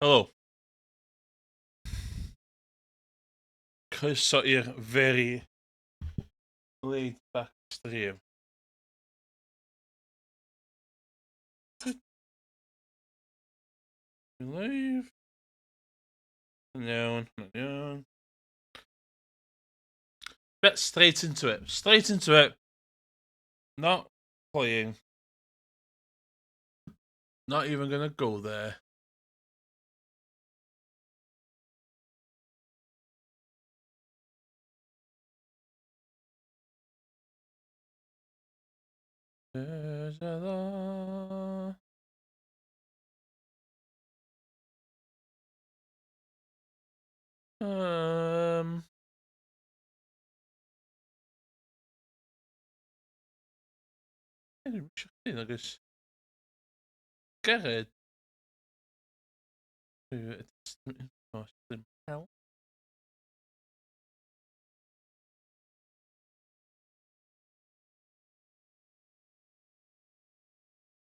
Helo. Croeso i'r very laid back stream. Live. Yn iawn, yn iawn. Get straight into it. Straight into it. Not playing. Not even gonna go there. Dwi'm isio chdi nag oes? Gerrit.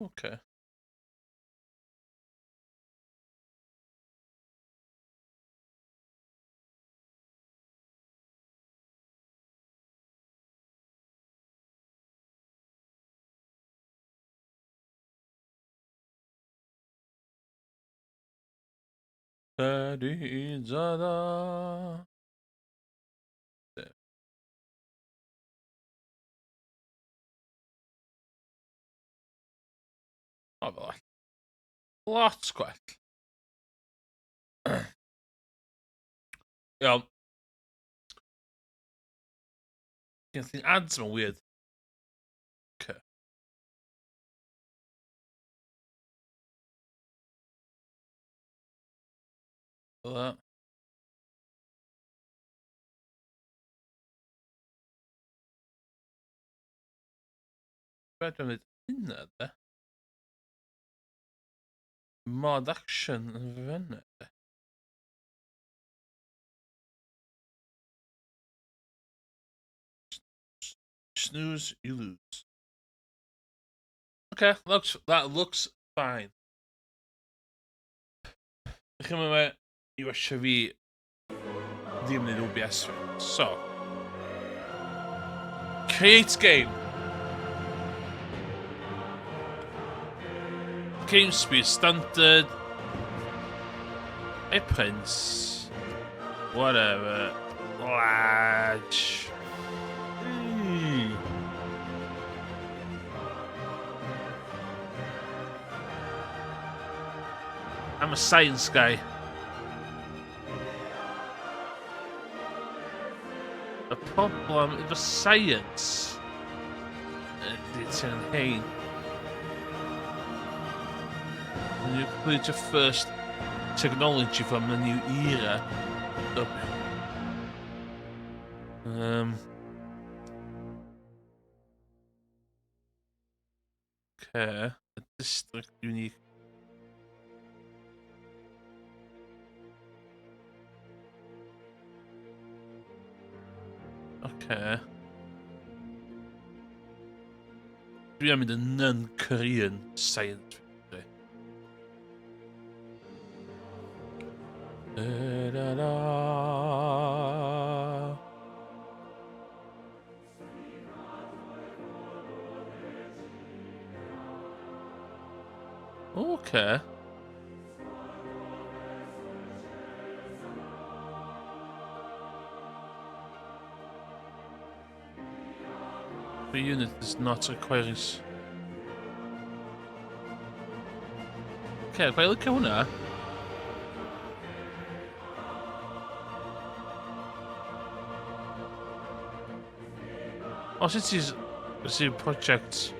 Okay. Da-dee-da-da. O, fel all. Lot gwell. Iawn. Gen ti'n ads ma'n weird. Okay. Fel that. Be dwi'n gwneud hynna, de? Mod action yn fyny, de? Snooze, you lose. Okay, looks, that looks fine. Chi'n mynd i wasio fi ddim yn OBS fi. So, create game. Game speed standard. A prince. Whatever. Large. Mm. I'm a science guy. Y problem efo science ydy ti'n hein. When you complete your first technology from the new era. Okay, a district unique. Okay. Dwi am mynd yn non-Korean science fiction. Da, da, da. Okay. The unit is not requiring... Okay, gweld licio hwnna. O, sut ti'n... Sy'n project...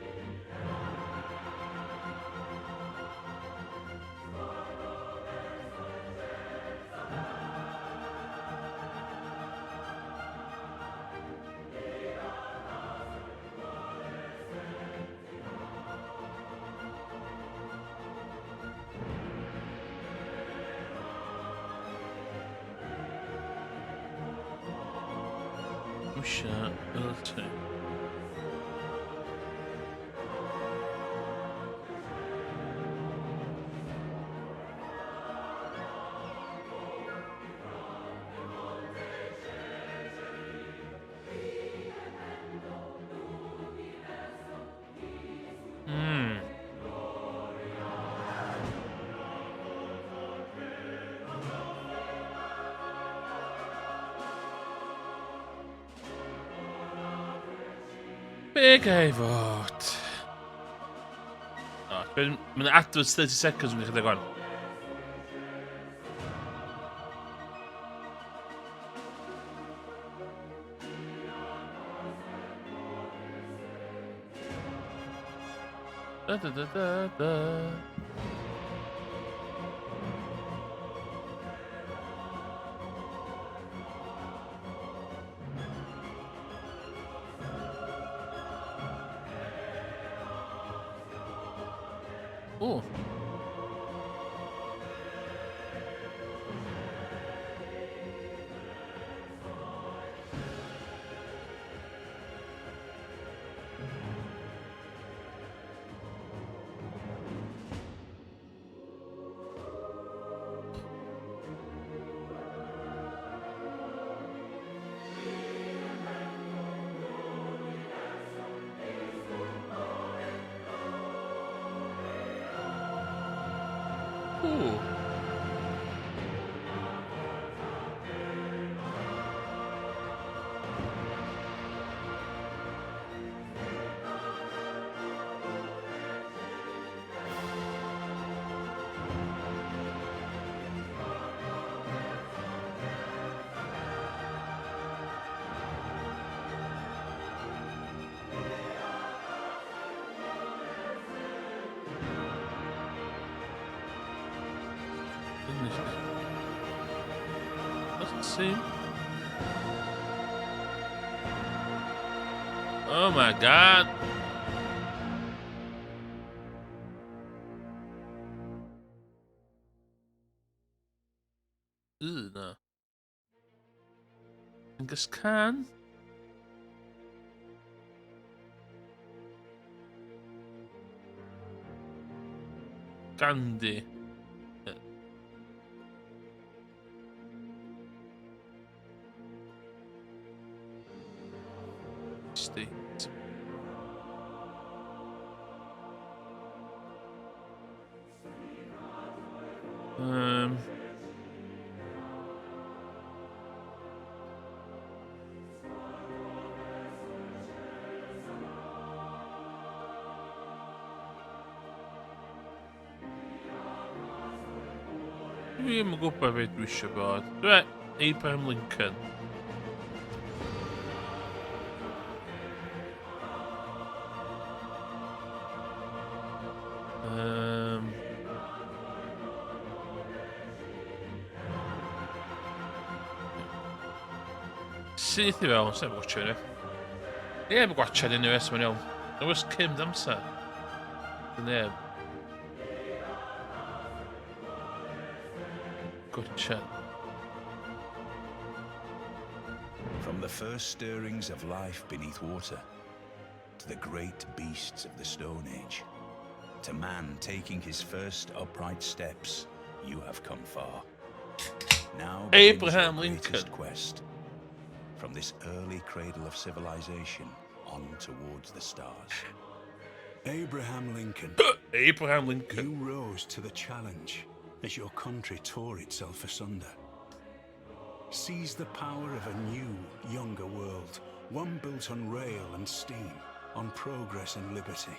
Mission Be gai fod? O, mae'n adverts 30 seconds yn chydig o'n. Da da da da da. O. Ooh. Doesn't seem. Oh my god. Ugh, na. Genghis Khan? Gandhi. State. Dwi'm yn gwybod beth dwi eisiau bod. Dwi Abraham Lincoln. Syth i fewn, sa'n gwachio ni. Ie, mae'n gwachio ni anyway, so mae'n iawn. Mae'n wers cymd amser. Neb. Gotcha. From the first stirrings of life beneath water, to the great beasts of the Stone Age, to man taking his first upright steps, you have come far. Now begins Abraham your Lincoln. greatest quest. From this early cradle of civilization on towards the stars. Abraham Lincoln. Abraham Lincoln. You rose to the challenge as your country tore itself asunder. Seize the power of a new, younger world, one built on rail and steam, on progress and liberty,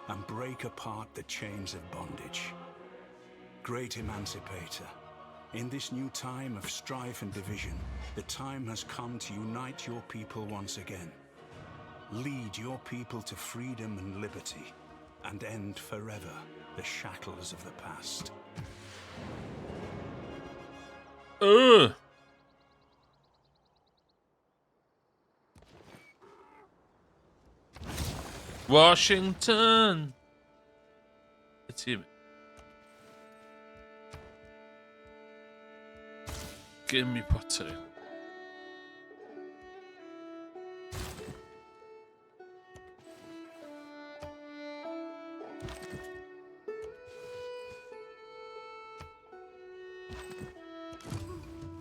and break apart the chains of bondage. Great emancipator, in this new time of strife and division, the time has come to unite your people once again. Lead your people to freedom and liberty, and end forever the shackles of the past. Ugh. Washington. It's him. Give me pottery.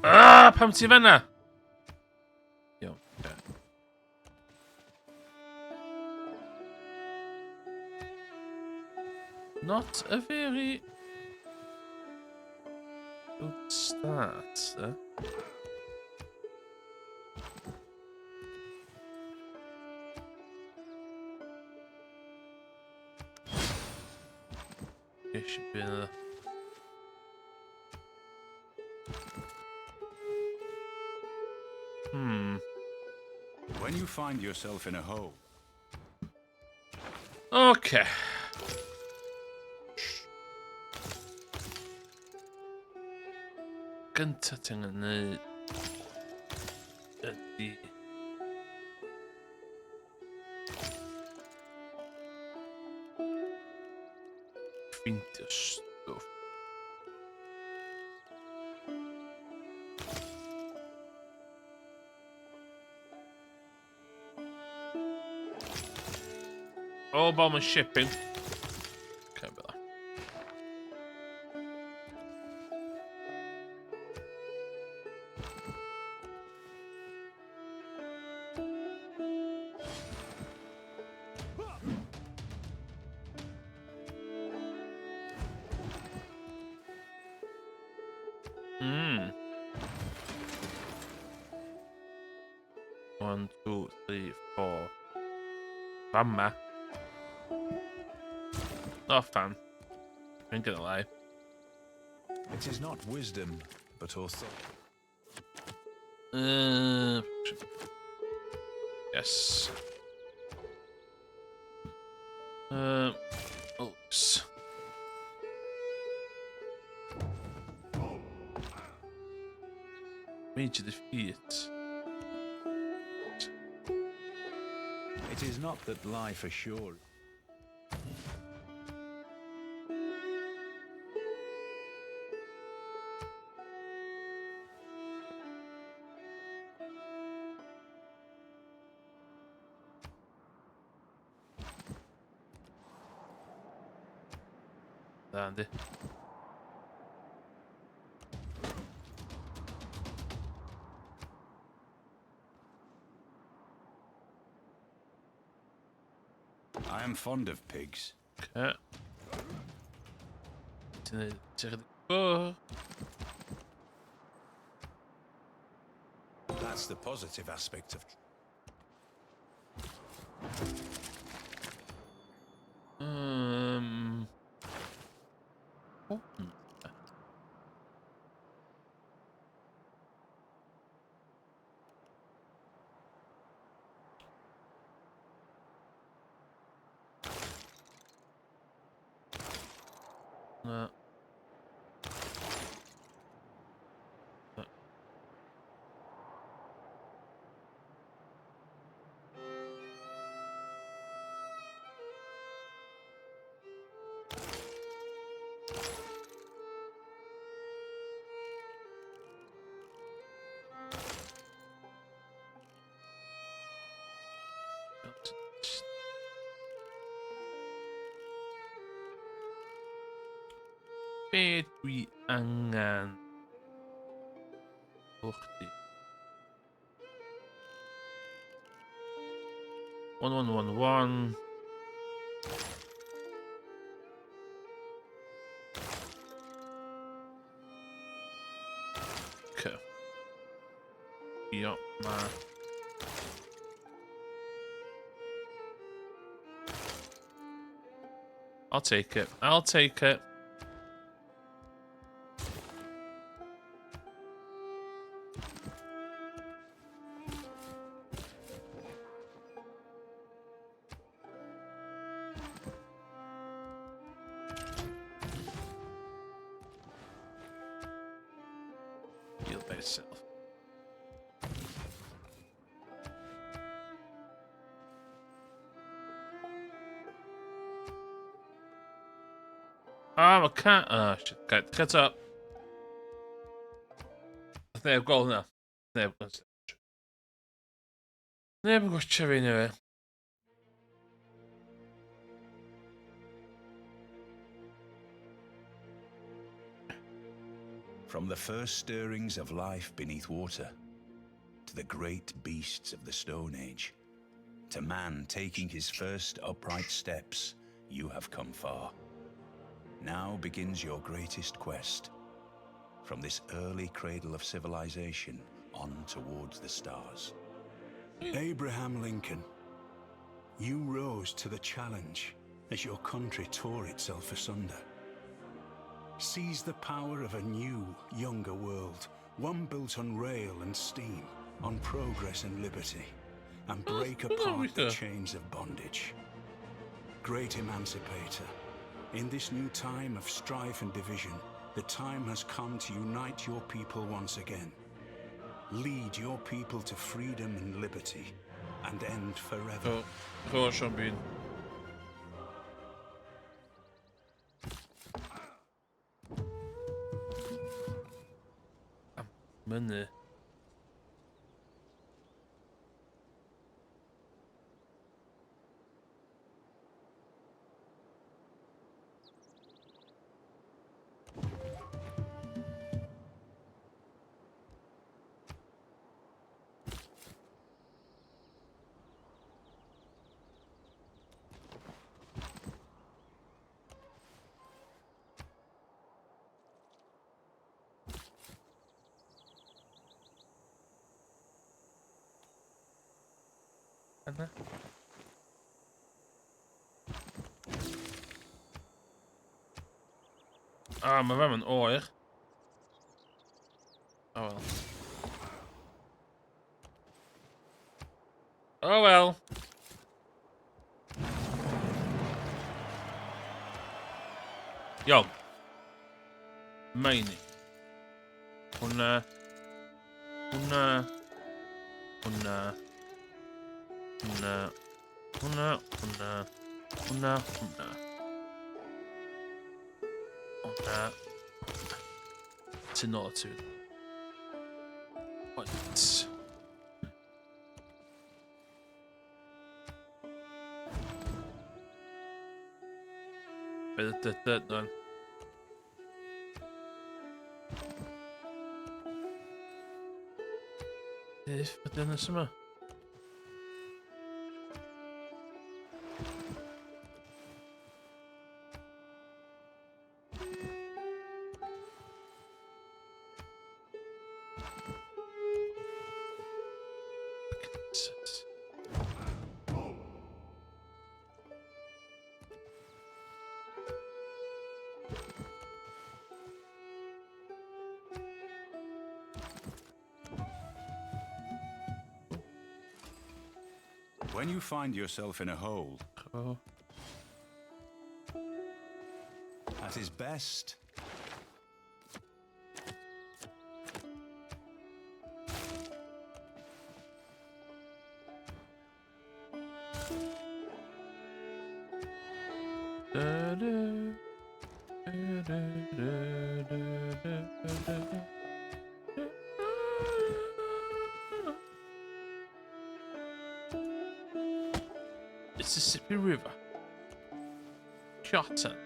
Ah, pam ti fanna? Iawn, okay. Not a very good start, eh? Fish yn bydd. When you find yourself in a hole. Okay. Gynta ti'n gwneud ydy ffeindio stwff. Oh, bomb and shipping. Okay, fel. 1, 2, 3, 4. Fama. Not a fan. Ain't gonna lie. It is not wisdom, but authority. Yes. Oops. Major defeat. It is not that life assured. Andy. I am fond of pigs. Okay. Ti'n neud That's the positive aspect of. Oh. Na. Na. Be dwi angen? O chdi. 1, 1, 1, 1. Okay. Ia, ma. I'll take it. I'll take it. Heal thyself. Ah, mae cat... Ah, shit. Okay, cat up. Neb gweld hwnna. Neb. Neb yn gwatcha fi anyway. From the first stirrings of life beneath water, to the great beasts of the Stone Age, to man taking his first upright steps, you have come far. Now begins your greatest quest. From this early cradle of civilization on towards the stars. Abraham Lincoln, you rose to the challenge as your country tore itself asunder. Seize the power of a new, younger world, one built on rail and steam, on progress and liberty, and break apart the chains of bondage. Great Emancipator, in this new time of strife and division, the time has come to unite your people once again. Lead your people to freedom and liberty, and end forever. Oh, Sean Bean. Myny. Yna. Ah, mae fe'n oer. Oh well. Oh well. Iawn. Meini. Hwna. Hwna. Hwna. Hwna. Hwna. Hwna. Hwna. Hwna. Hwna. Tu nôl tu. Right. Be dy dy dy Beth ydy nes yma? When you find yourself in a hole, Oh. at his best, Da, da, da, da, da, da, da, da. Mississippi River. Cotton.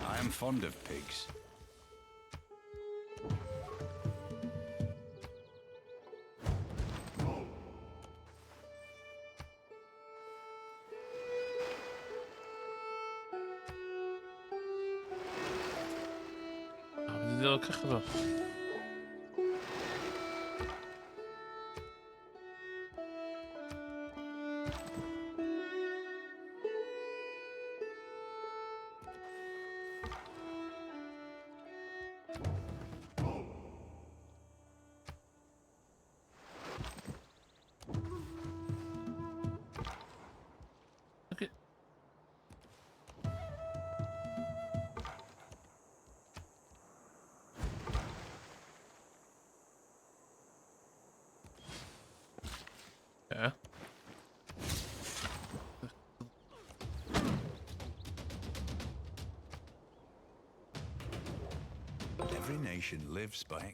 I am fond of pigs. A, mynd i ddod cychod o. Okay. Yeah. Every nation lives by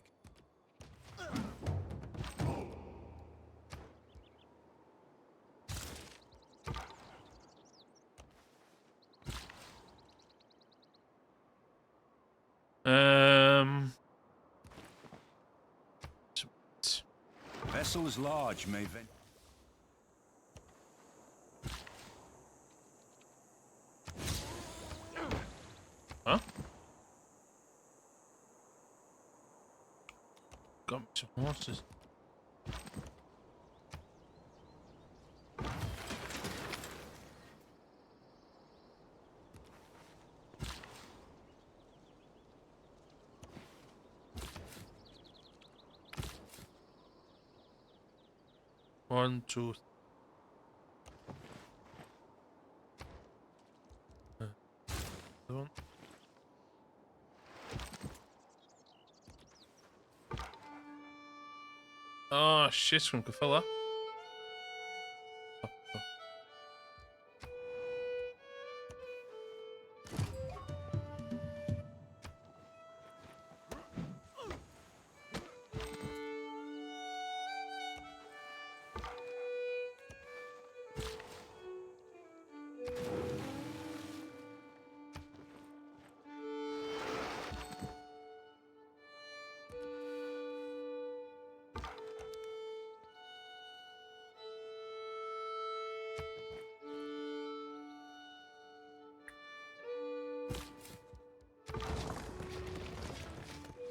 Vessels large may venture. Horses. One, two. One. Oh, shit, from ceffyla.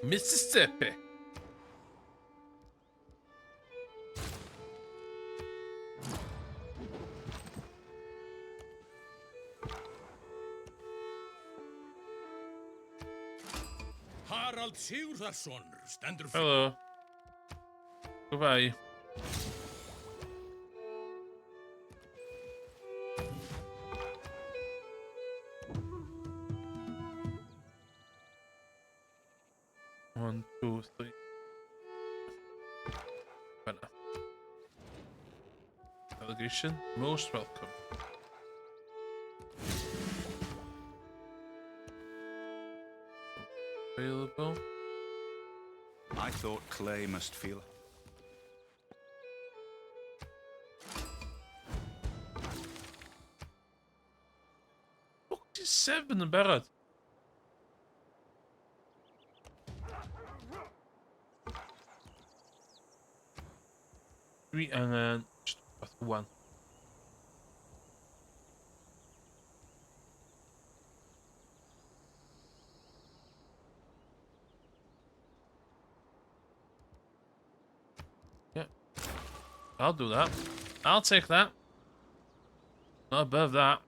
Mississippi. Harald Sigurðarson stendur Hello. Goodbye. One, two, three. Better. Delegation, most welcome. Available. I thought clay must feel. Fuck, is 7 yn barod. Dwi angen just rhywbeth wan. Yeah. I'll do that. I'll take that. Not above that.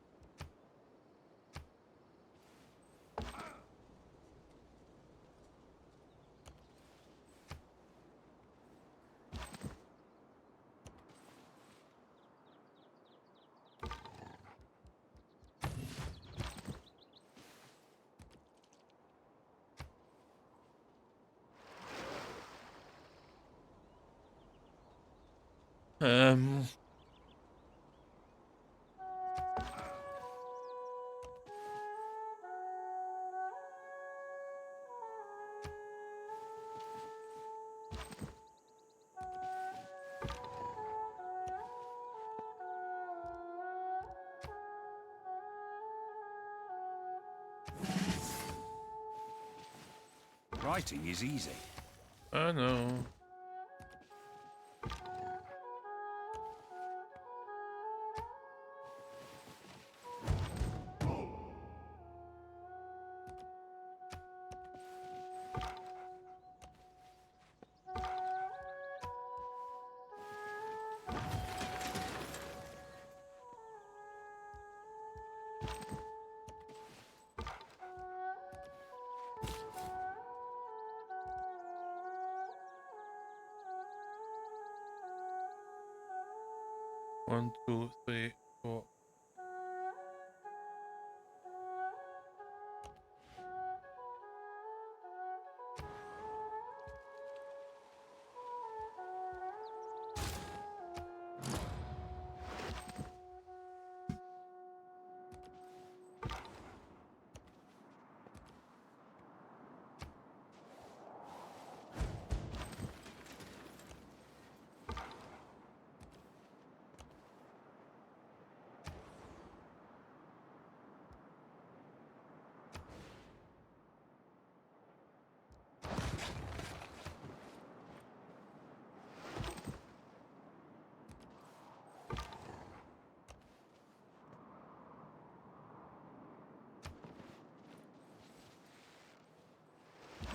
Writing is easy. I know. One, 2, 3, 4.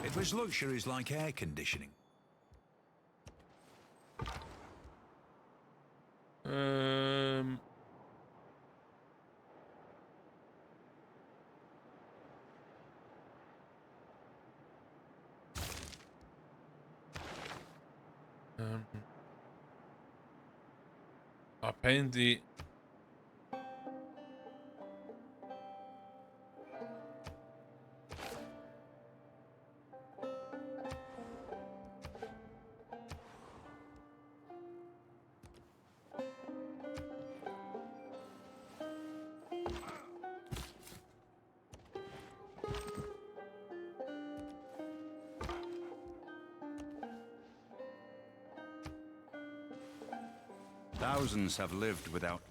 It was luxuries like air conditioning. A pen di... Thousands have lived without.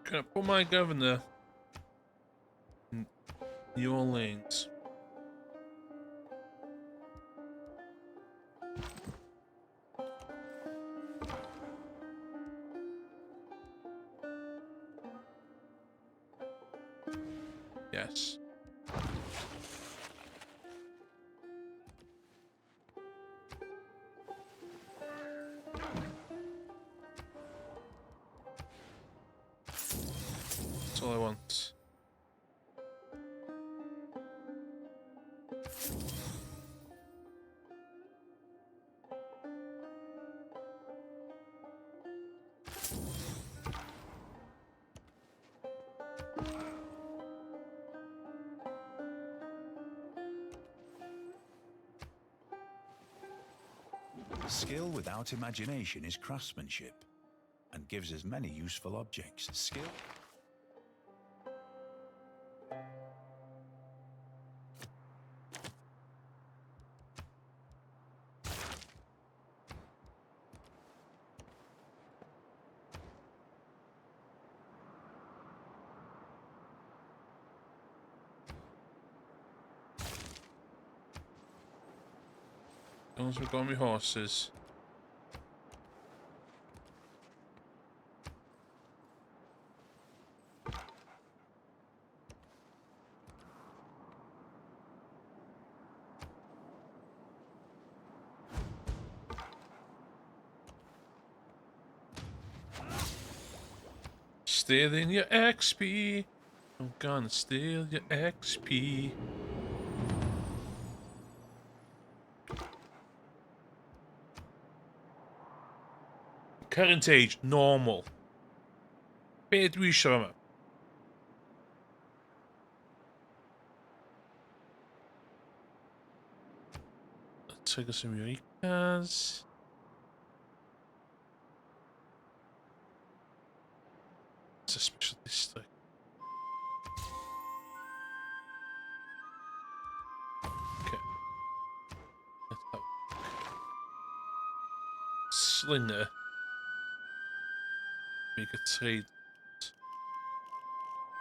Can I put my governor in New Orleans? Yes. That's all I want. Skill without imagination is craftsmanship and gives us many useful objects. Skill. As long as we've got my horses. Stealing your XP. I'm gonna steal your XP. Current age, normal. Be dwi eisiau yma? Let's take some Eurekas. It's a special district. Okay. Let's have a look. Slinger. Make a trade.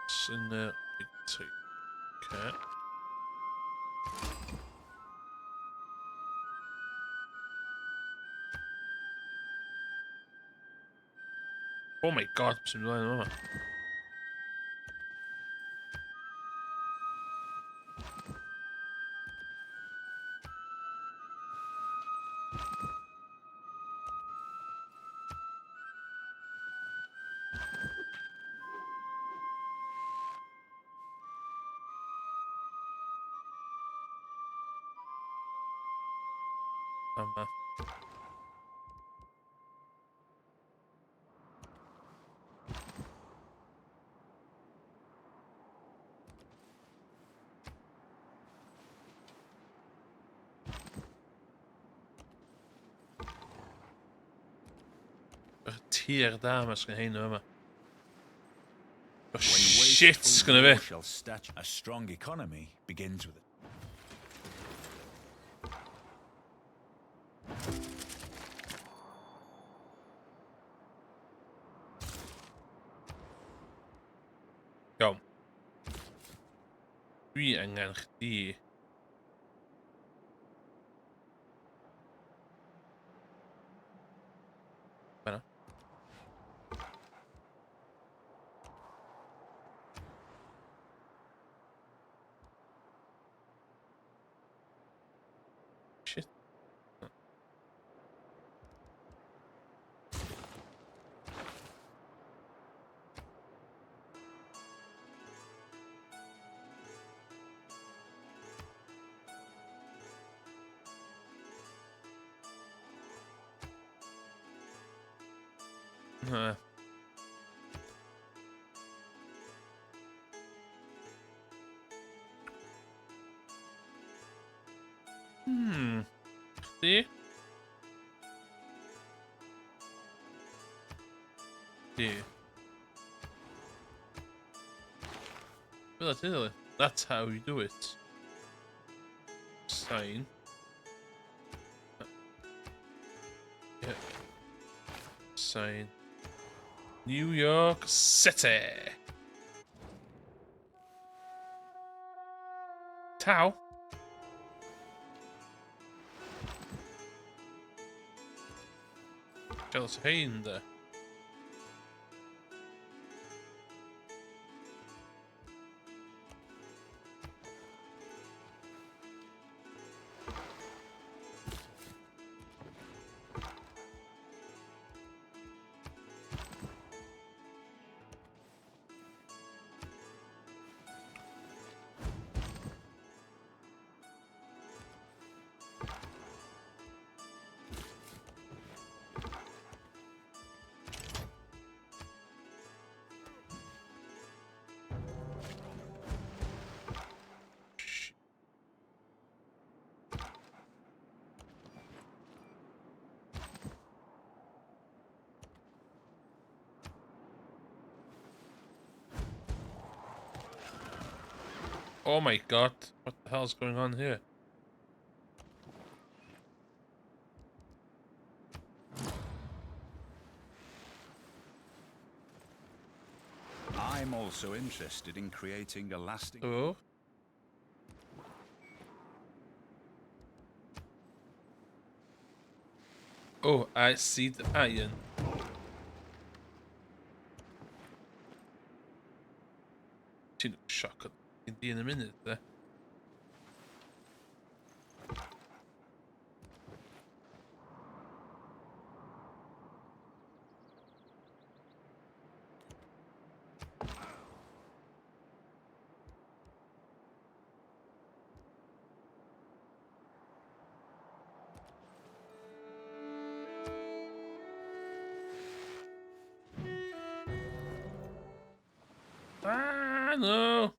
Slinger, make a trade. Okay. Oh my god, sy'n mynd yma. Yma. Yr tir da yma sgan hein yma. Oh, shit sgynna fi. Shall a strong economy begins with Go. Dwi angen chdi. Fan'na. Shit. Na. Chdi? Chdi. Fel ti ddili. That's how you do it. Sign. Yeah. Sign. New York City. Taw. Jealous o hein, de. Oh my god, what the hell's going on here? I'm also interested in creating a lasting... Oh. Oh, I see the iron. Ti'n sioc di yn y munud, de. Ah, no!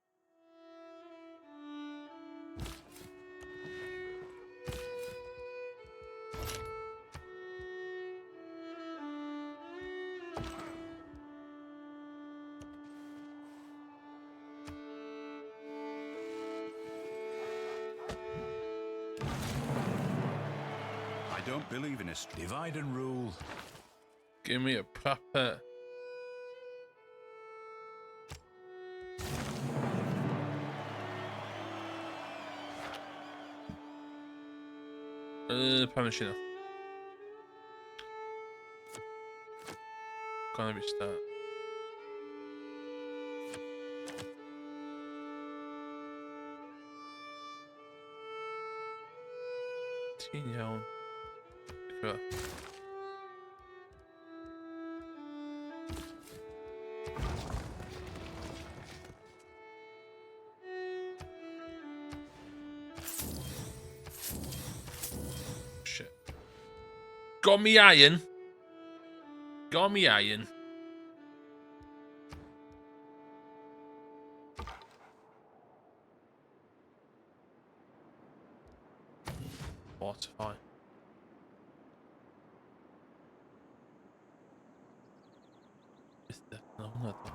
I don't believe in a divide and rule. Give me a proper... Pam nes i na? Gonna be start. Ti'n iawn. Go. Shit. Got me iron. Got me iron. Fortify. Byth na hwnna do.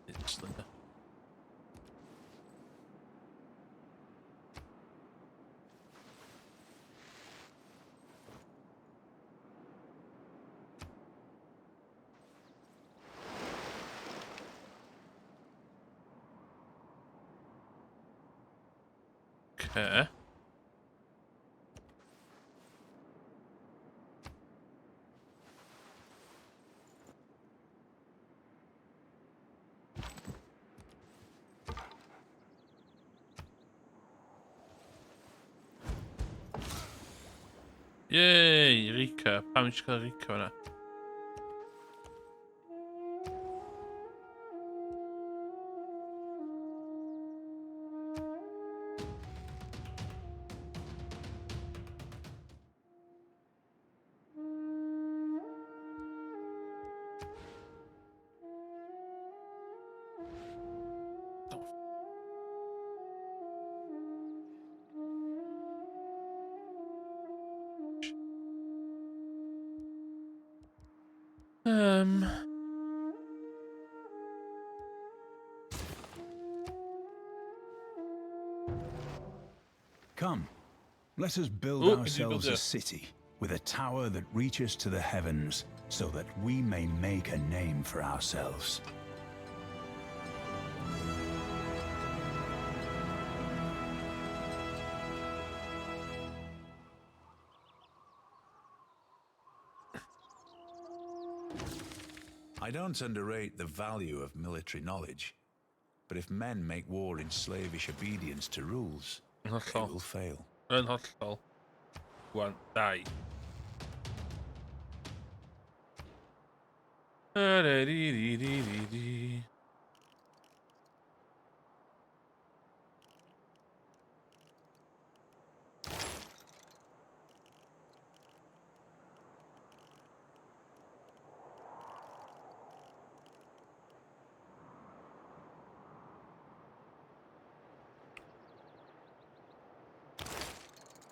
It's there. Okay. Yay, Rika. Pam eisiau cael Rika fyna? Come, let us build Ooh, ourselves a city with a tower that reaches to the heavens so that we may make a name for ourselves. I don't underrate the value of military knowledge, but if men make war in slavish obedience to rules, Yn they hollol. will fail. Yn hollol. 1, 2. Da-da-dee-dee-dee-dee-dee.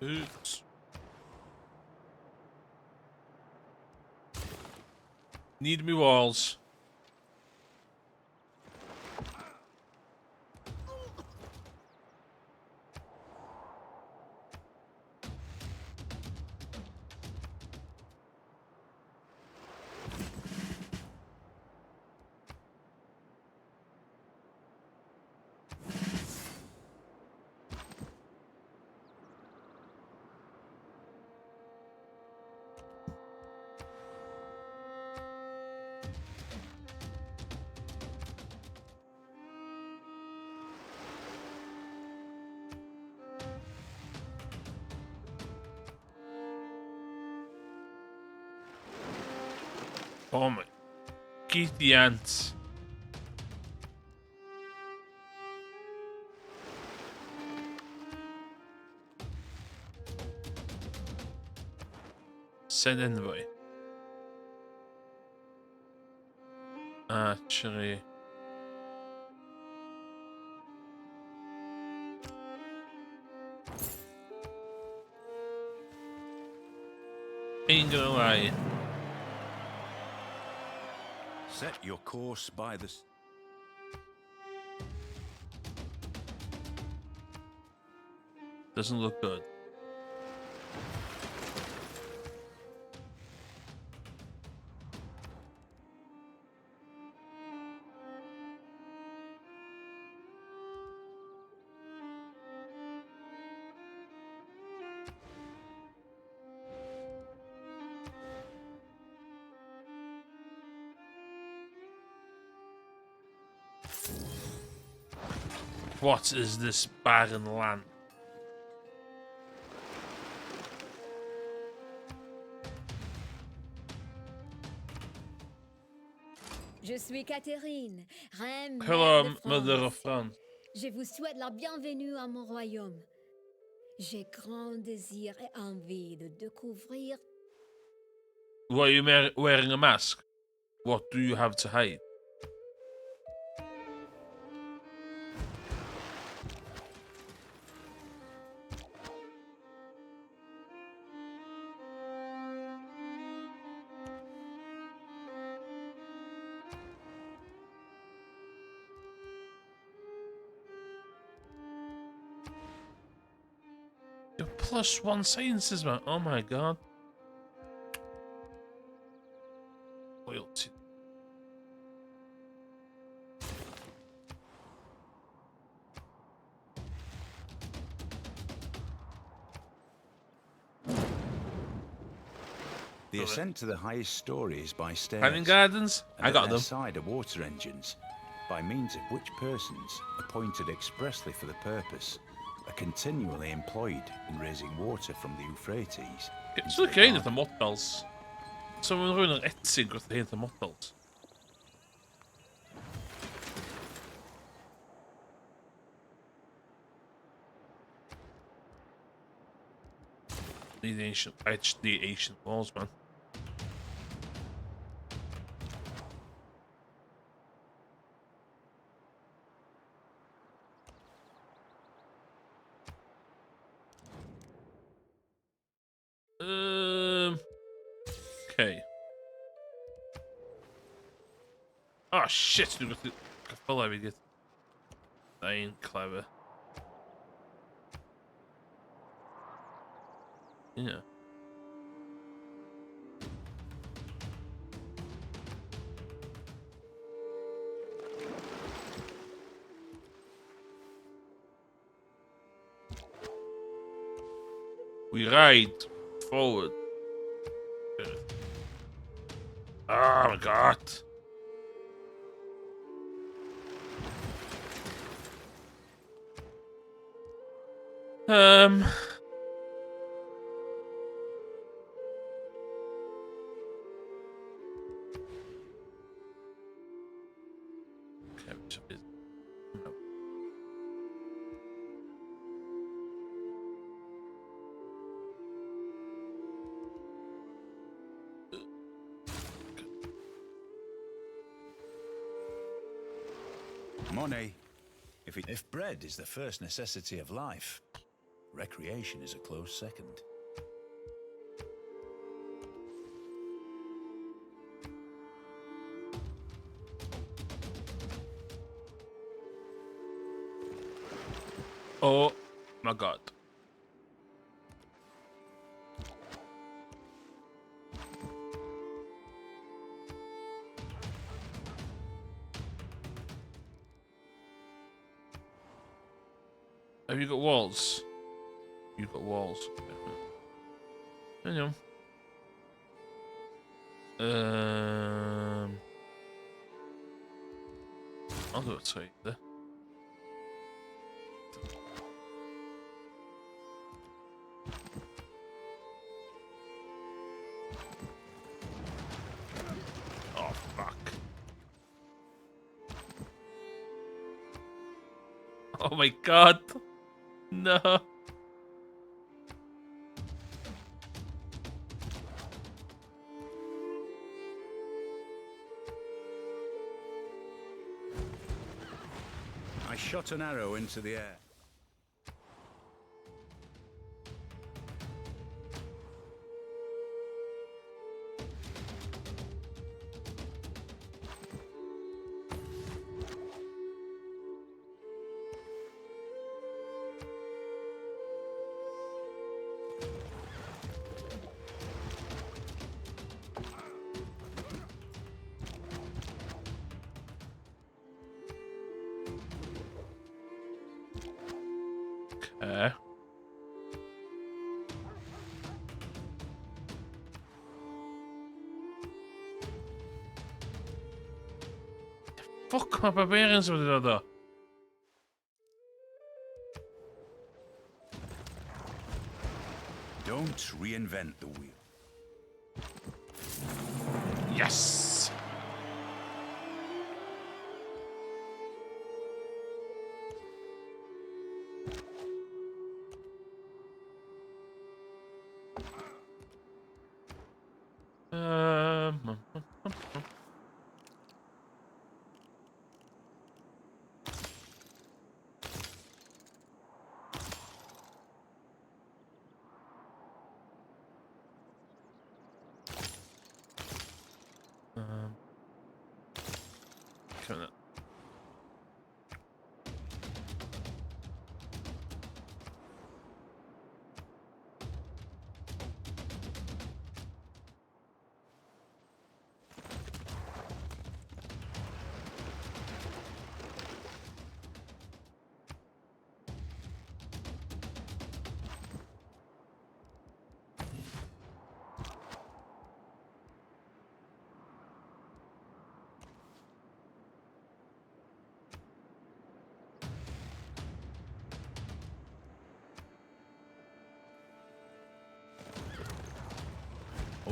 Boots. Need me walls. Oh my. Giddiant. Send envoy. Actually. Ain't gonna lie. Set your course by the... Doesn't look good. What is this barren land? Je suis Catherine, reine Hello, mère de Mother of France. France. Je vous souhaite la bienvenue à mon royaume. J'ai grand désir et envie de découvrir Why are you wearing a mask? What do you have to hide? You're +1 sciences, man. Oh my god. Loyalty. The ascent to the highest story is by stairs. Hanging Gardens? And I got at their them. side are water engines, by means of which persons, appointed expressly for the purpose, are continually employed in raising water from the Euphrates. It's okay the models. So mae'n rhywun yn Etsy yn gwerthu hyn the models. Need the ancient, I just need ancient walls, man. Okay. Oh shit, dwi'n gallu ceffylau fi gyd. That ain't clever. Yeah. We ride forward. Oh my god. Okay, no. Money. If bread is the first necessity of life, recreation is a close second. Oh my god. Have you got walls? You've got walls. I know. I'll do it there. Oh fuck. Oh my god. No. I shot an arrow into the air. Okay. Fuck, mae barbarians wedi dod o. Don't reinvent the wheel. Yes!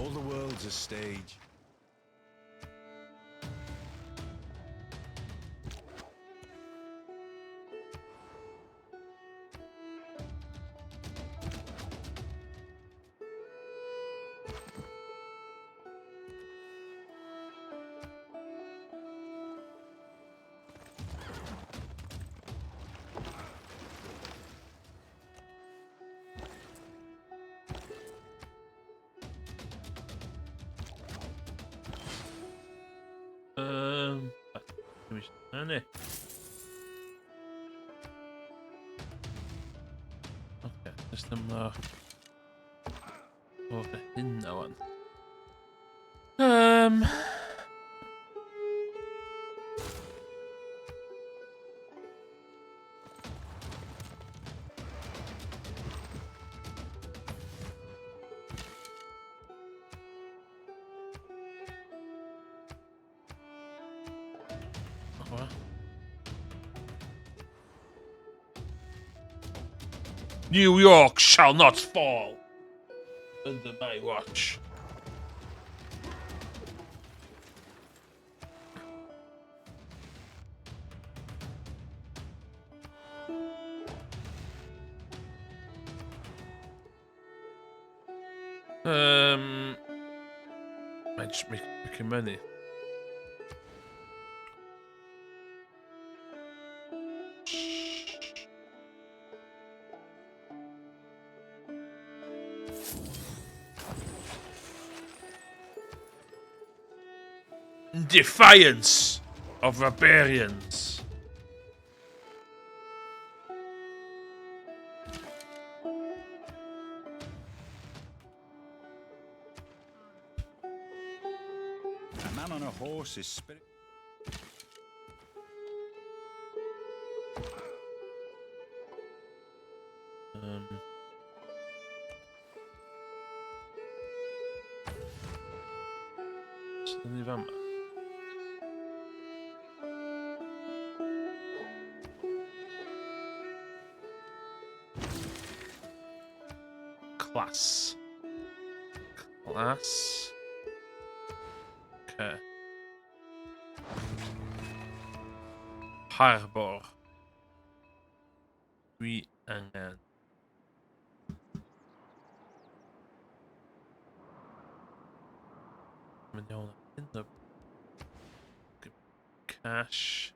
All the world's a stage. Hynny. Oce, jyst yma. O, fy hynna wan. New York shall not fall under my watch. Mae'n just making money. Defiance of barbarians. A man on a horse is spirit. Sut ni fama? Class. Class. Okay. Harbor. Dwi angen. Mynd iawn ar hyn o. Cash.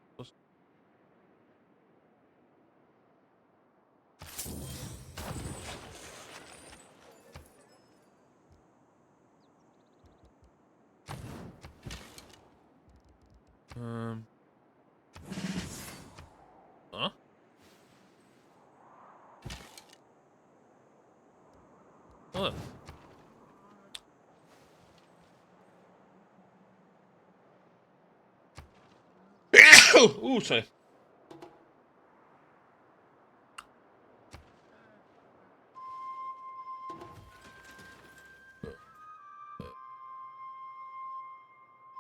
Huh? Oh. Ooh, sorry.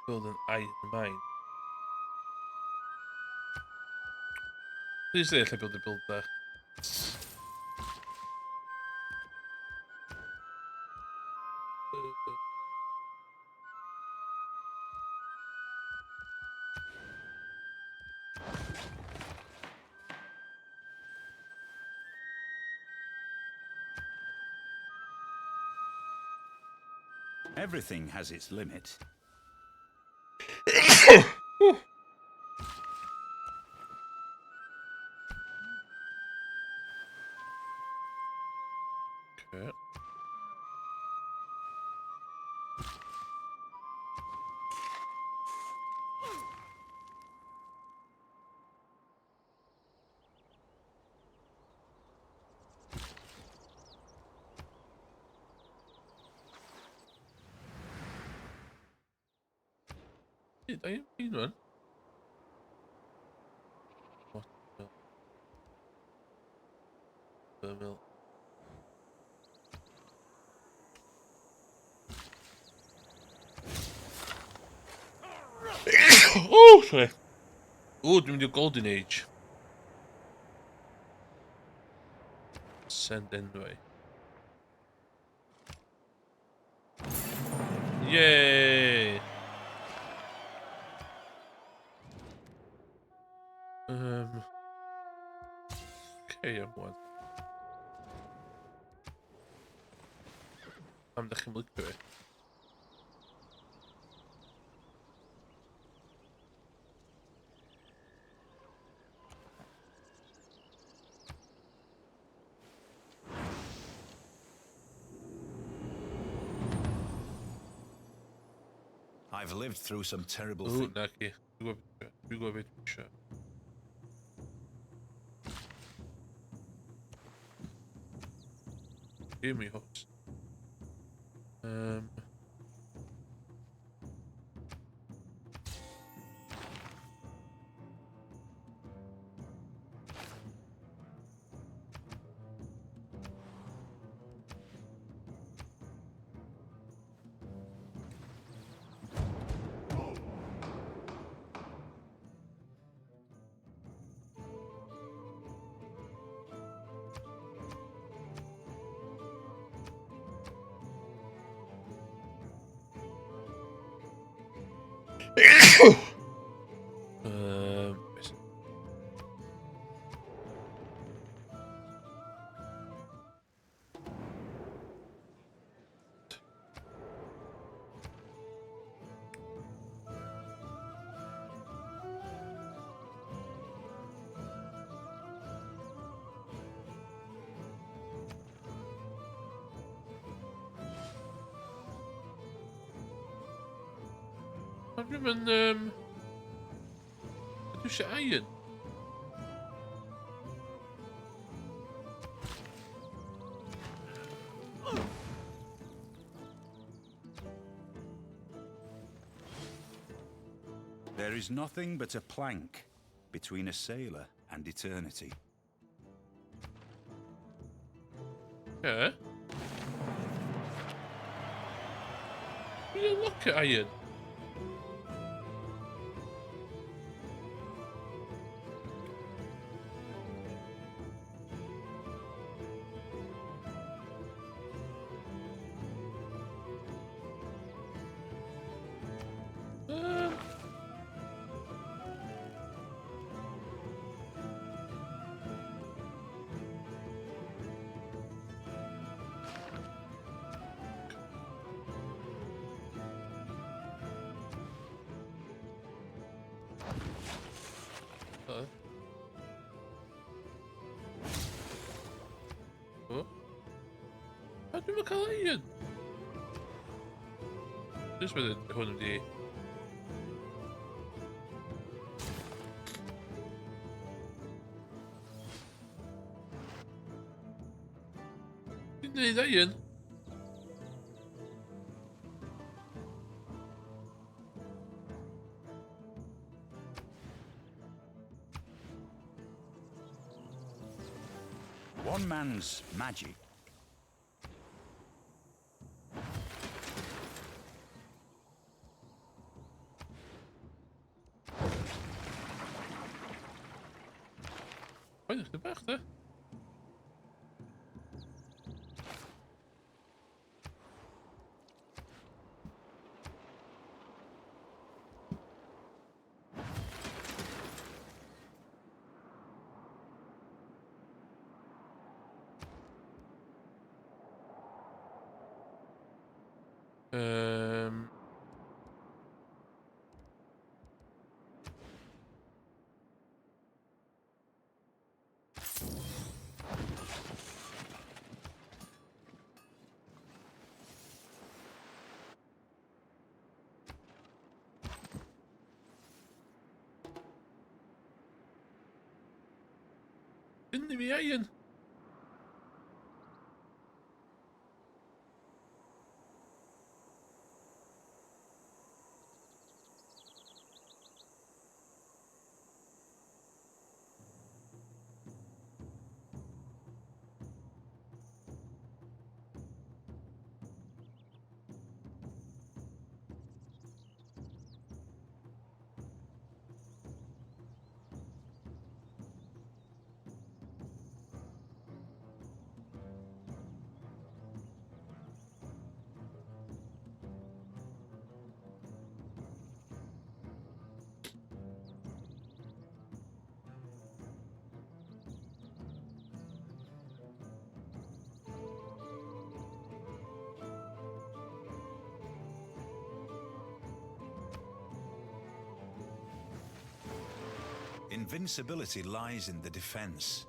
Build an iron mine. Please say I build a build there. Everything has its limit. Okay. Did I mean one? What the mill? Oh, sorry. Oh, dwi'n mynd i'r Golden Age. Send envy. Yay! Okay, am wan. Pam ddech chi'n licio fi? I've lived through some terrible Ww, things. na ci. Dwi'n gwybod beth dwi eisiau. Give me hooks. Dwi'n mynd... Dwi eisiau iron. There is nothing but a plank between a sailor and eternity. Yeah. Will you look at iron? A dwi'm yn cael iron. Jyst meddwl hwn wedi... Dwi'n neud iron. One man's magic. Fain chdi bach, de? Didn't fi iron. Invincibility lies in the defense.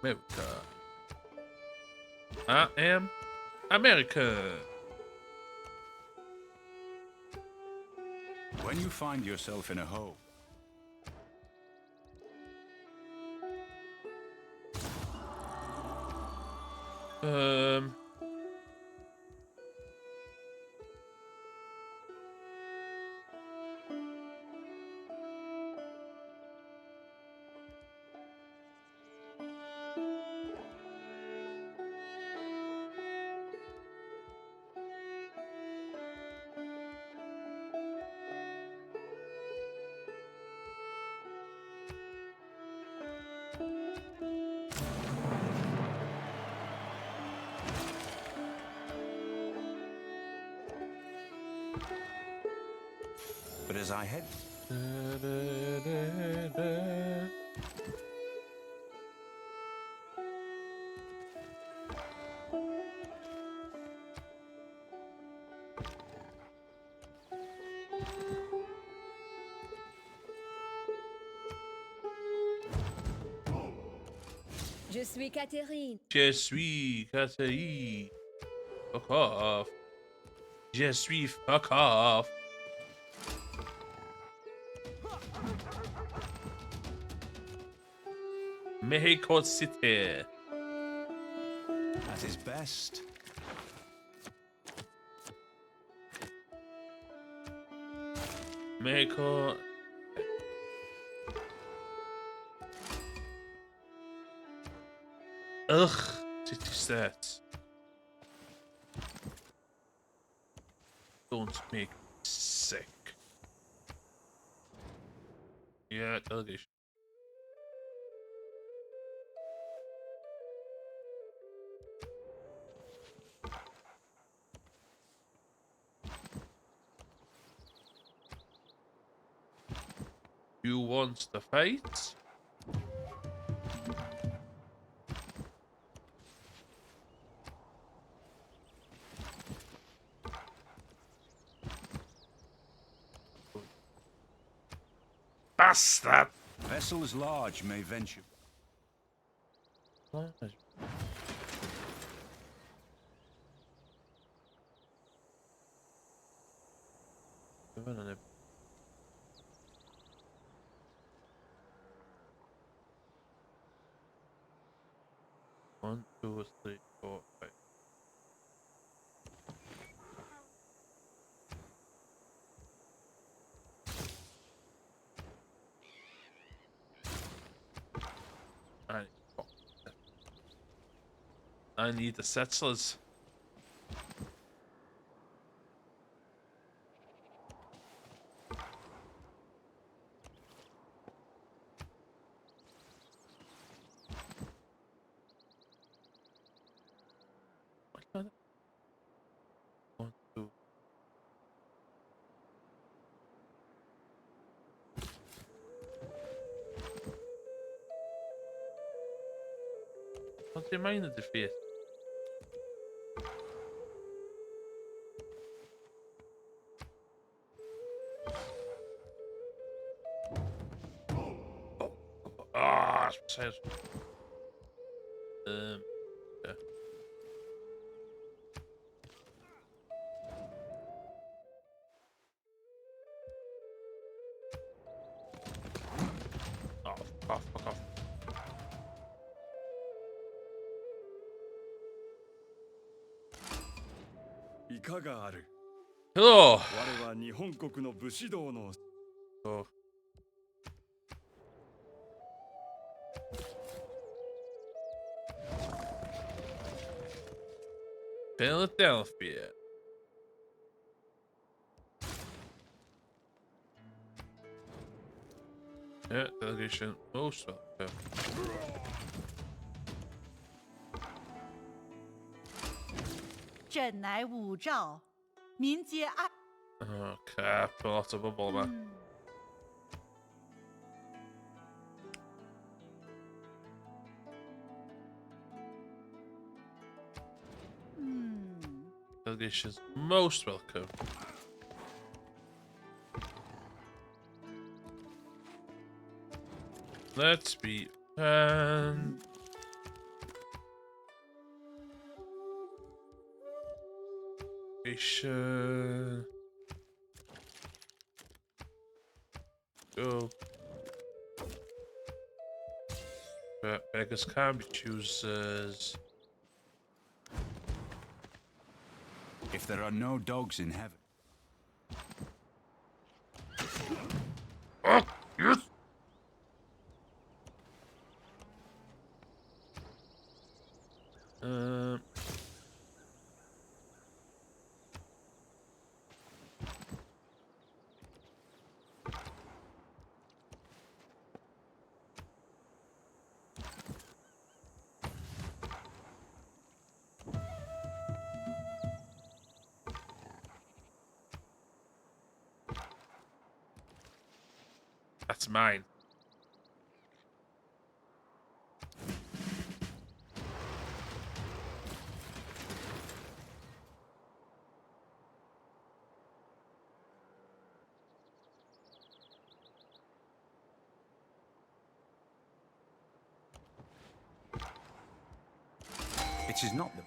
America. I am America. When you find yourself in a hole. But as I head... Da, da, da, da. Je suis Catherine. Je suis Catherine. Fuck off. Je suis fuck off. Mexico City. At his best. Mexico. Ugh, city stats. Don't make me sick. Yeah, delegation. You want the fight? Bastard! Vessels large may venture. Large. One, 2, 3, 4, 5. I need the settlers. One, 2. What do you mean the defeat? Ah, yeah. Oh, fuck off, fuck off. Hello. Oh. Philadelphia. Yeah, delegation most welcome. 朕乃武曌，民皆爱。 Okay, put lots of bubble man. Delegation's most welcome. Let's be and go. But beggars can't be choosers. If there are no dogs in heaven. Oh, yes. That's mine. It is not the...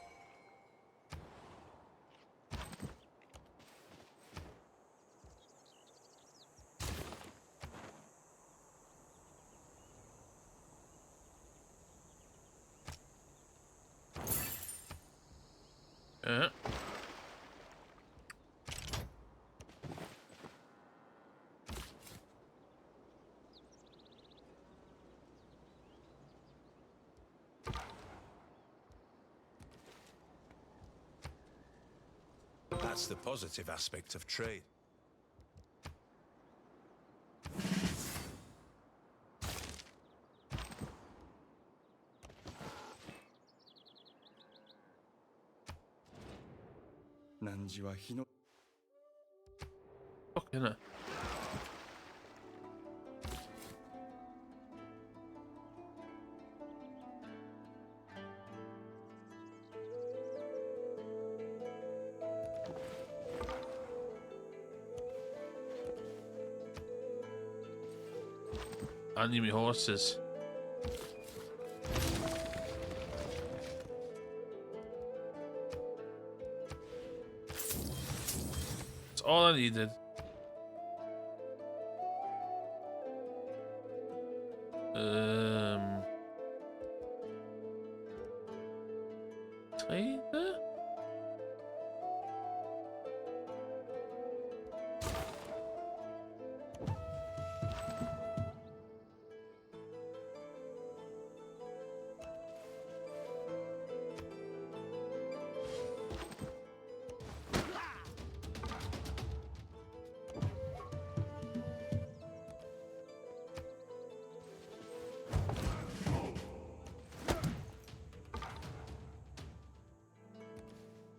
That's the positive aspect of trade. 汝は日の Fuck innit. I need me horses. That's all I needed. Trader?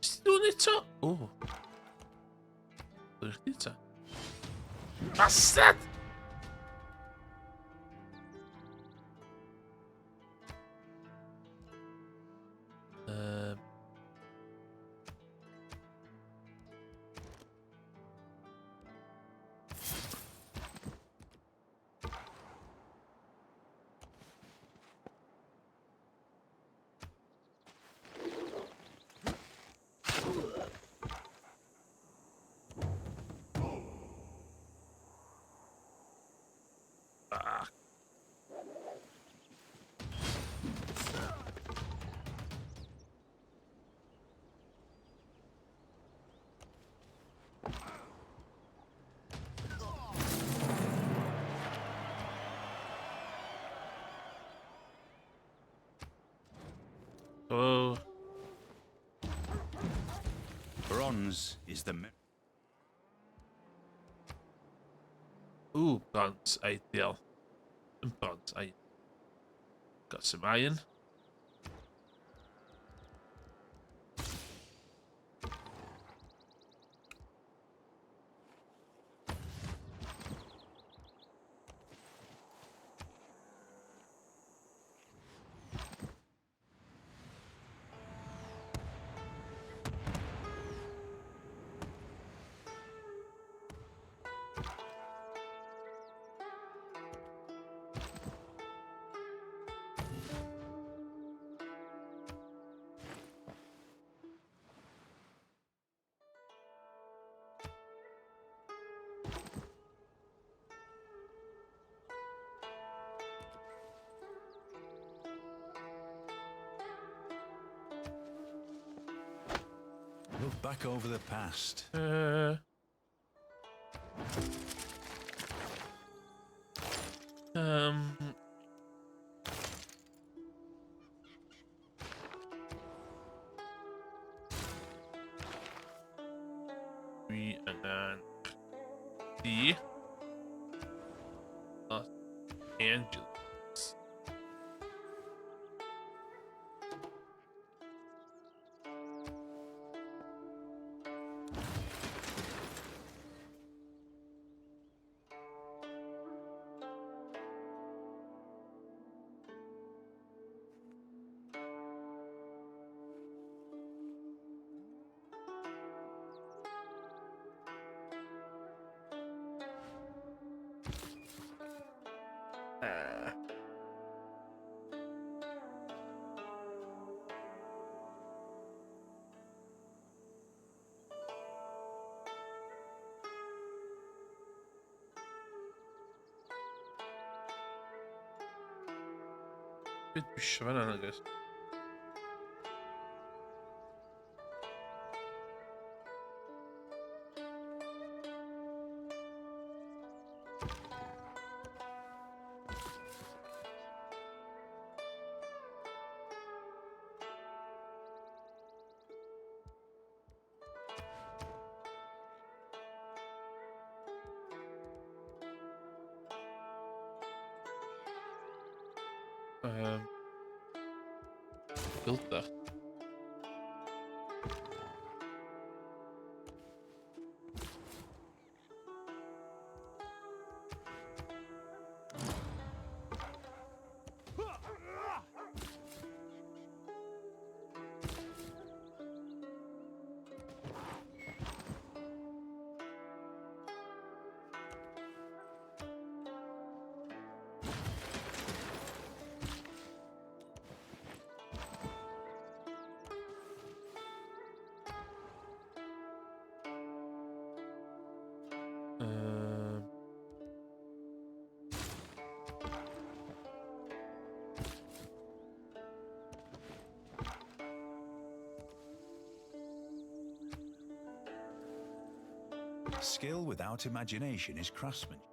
Ti'n dod eto? O. Dwi'n chdi ta? Bastard! Ah. Oh. Bronze is the Ooh, bronze, ideal. And bronze, I got some iron. Look back over the past. We and then D. Los Angeles. Beth dwi eisiau fan'na, nag oes? Builder. Skill without imagination is craftsmanship.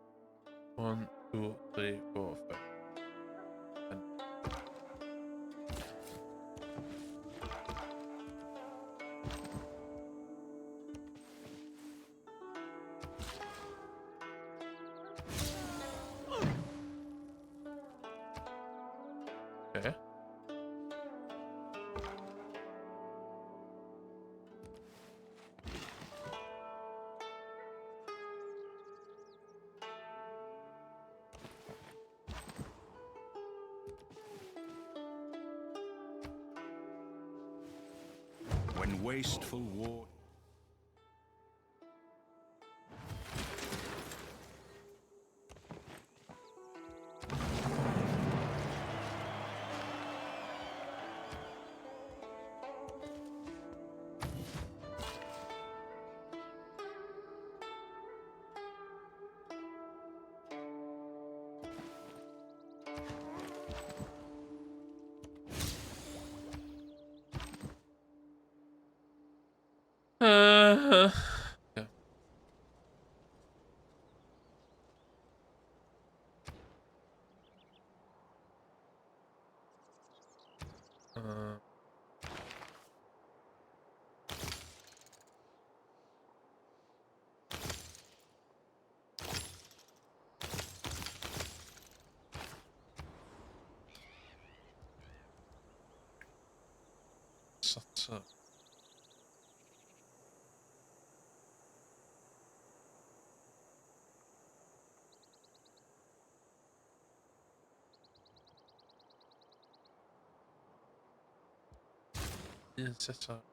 1, 2, 3, 4, 5. Okay. When wasteful war. Yeah. Set up. Set up.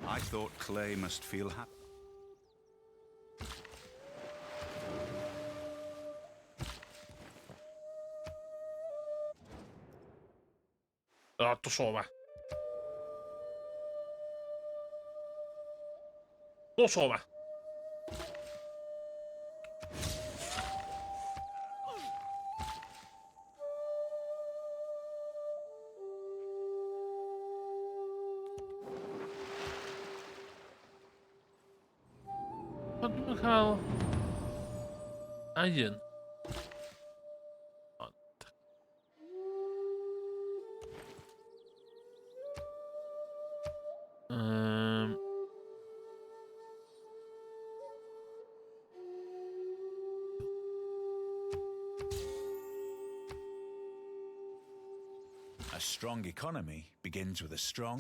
I thought clay must feel happy. Ah, dos o 'ma. Dos o 'ma. Pan dwi'n cael iron? Ond. A strong economy begins with a strong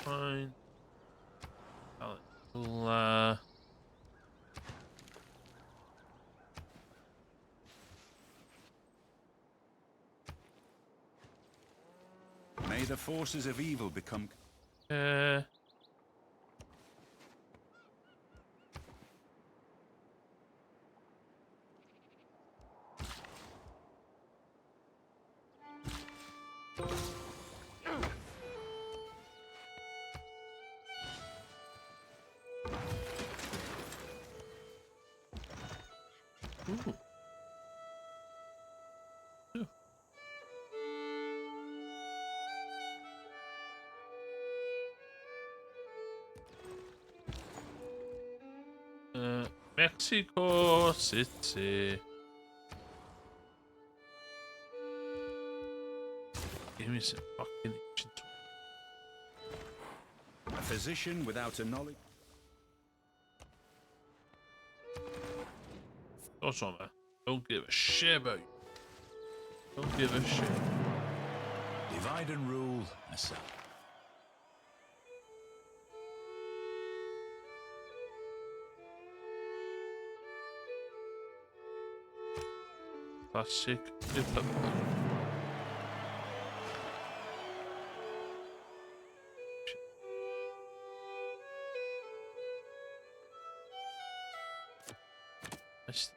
Fine. May the forces of evil become Ooh. Mexico City. Give me some fucking ancient. A physician without a knowledge. What's on, man? Don't give a shit about you. Don't give a shit. Divide and rule aside. Classic Republic. Nice.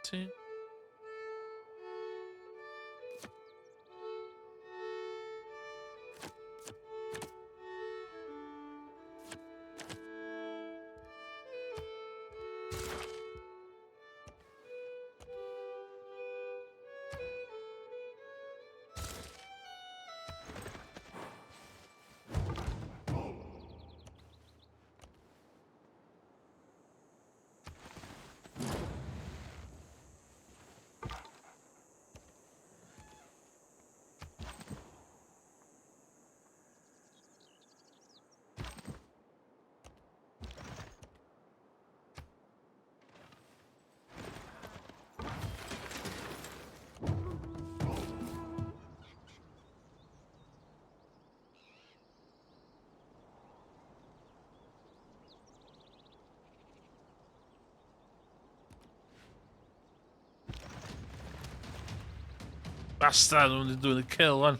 20. Bastard, I'm doing the kill one.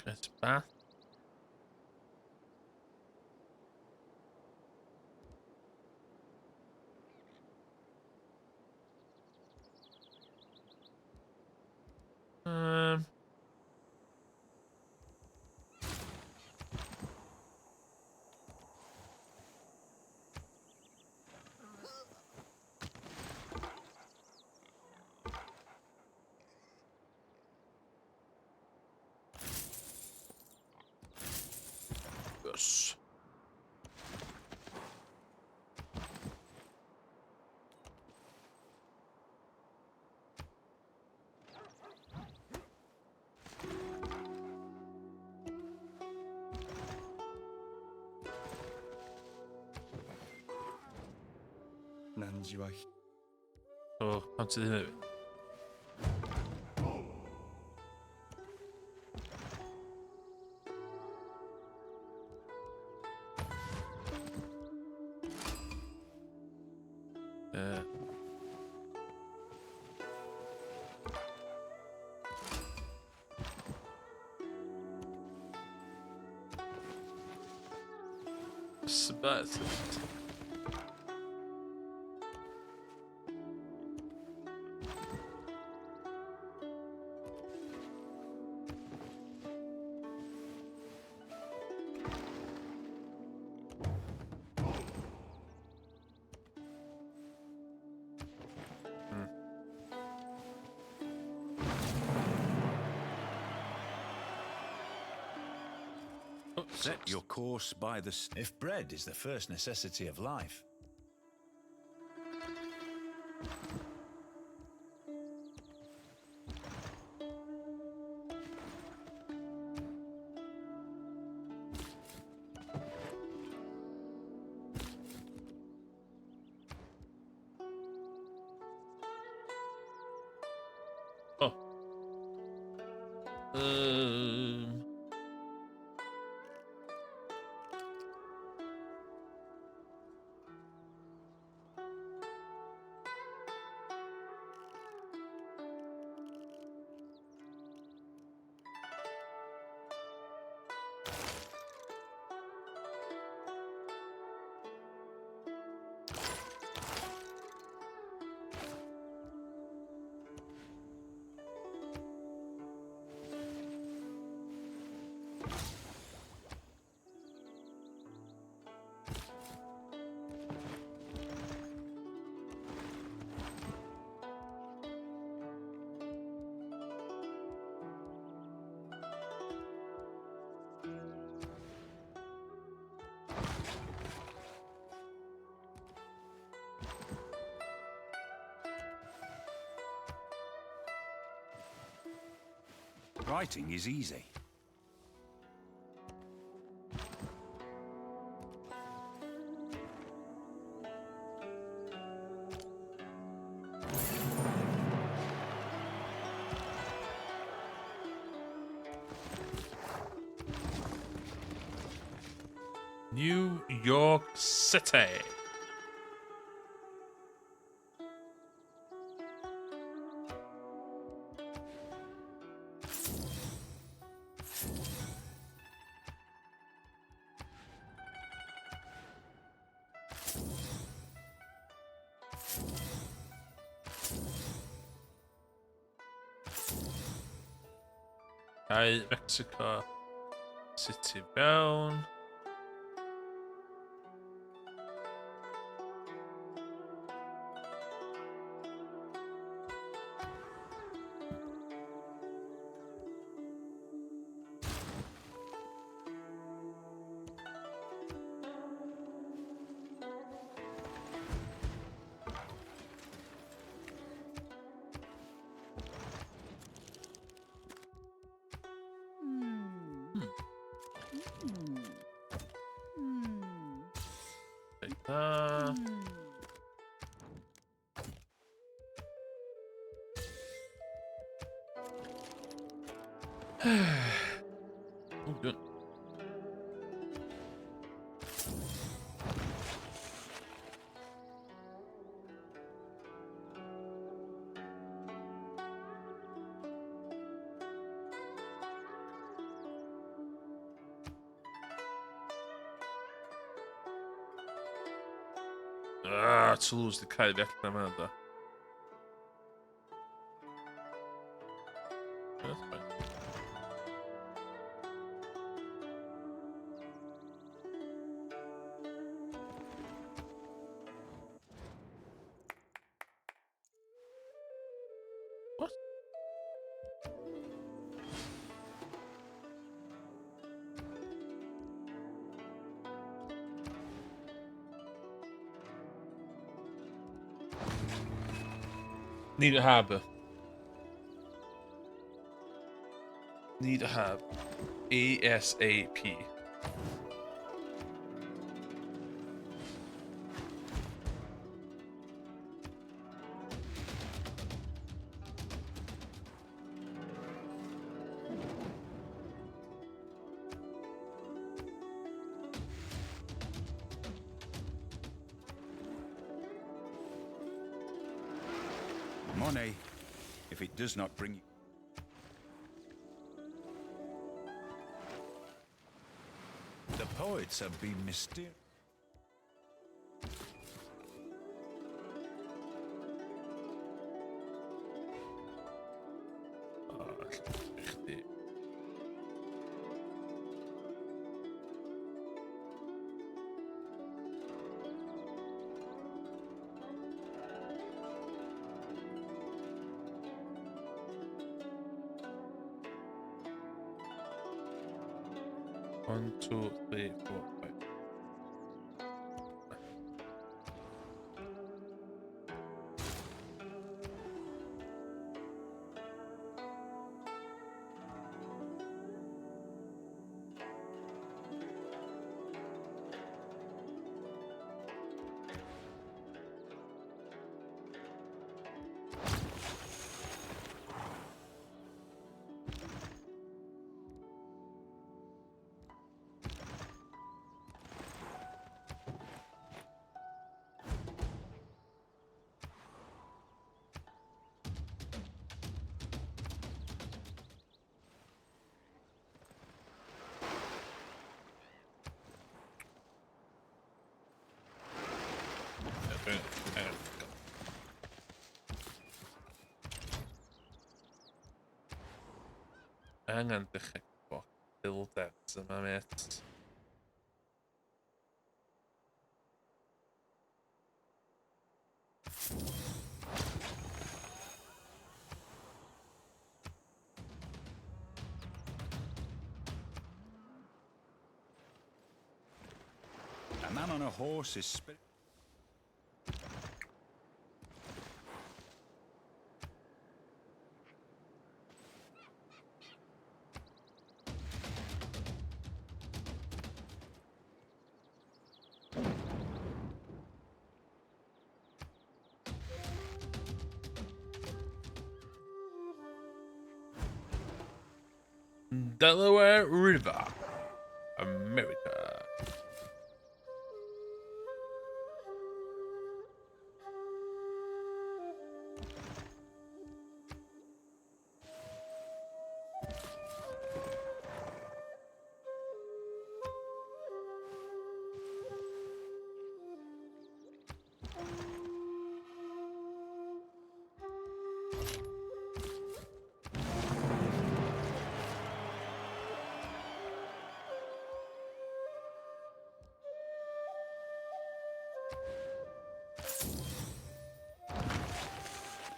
That's bad. Yes. Oh, pam ti ddim efo? Sabbath. Set your course by the... If bread is the first necessity of life. Oh. Writing is easy. New York City. Ai, Mexico City fewn. Take that. Oh, good. Ah, Toulouse 'di cael fi allan yma, da. That's fine. What? Need a harbour. Need a harbour. ASAP. Money, if it does not bring you. The poets have been mysterious. Oh, chdi. One, two, three, four, five. Hang on, hang on. Angen dechrau gwybod build-ups yma, mêt. A man on a horse is spirit. Delaware River, America.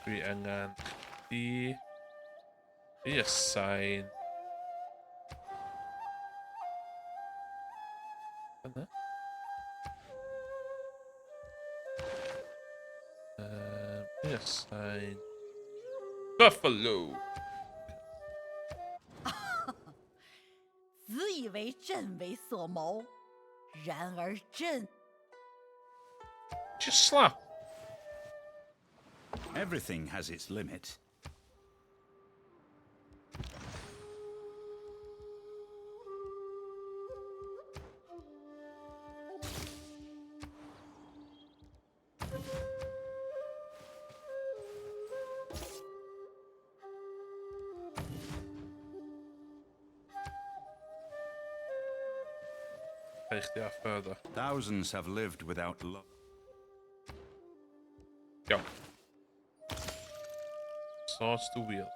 Dwi angen chdi i assign. Yna. I assign Buffalo. 自以为朕为所谋，然而朕 Just slap. Everything has its limit. Rhaid chdi off further. Thousands have lived without love. Iawn. Swords to wield.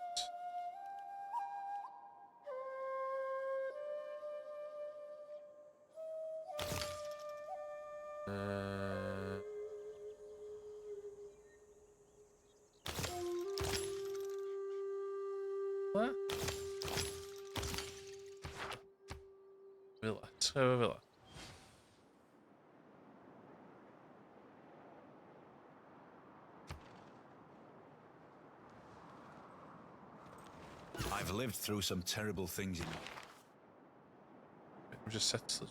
What? Villa. Trevor Villa. I've lived through some terrible things in I'm just set to.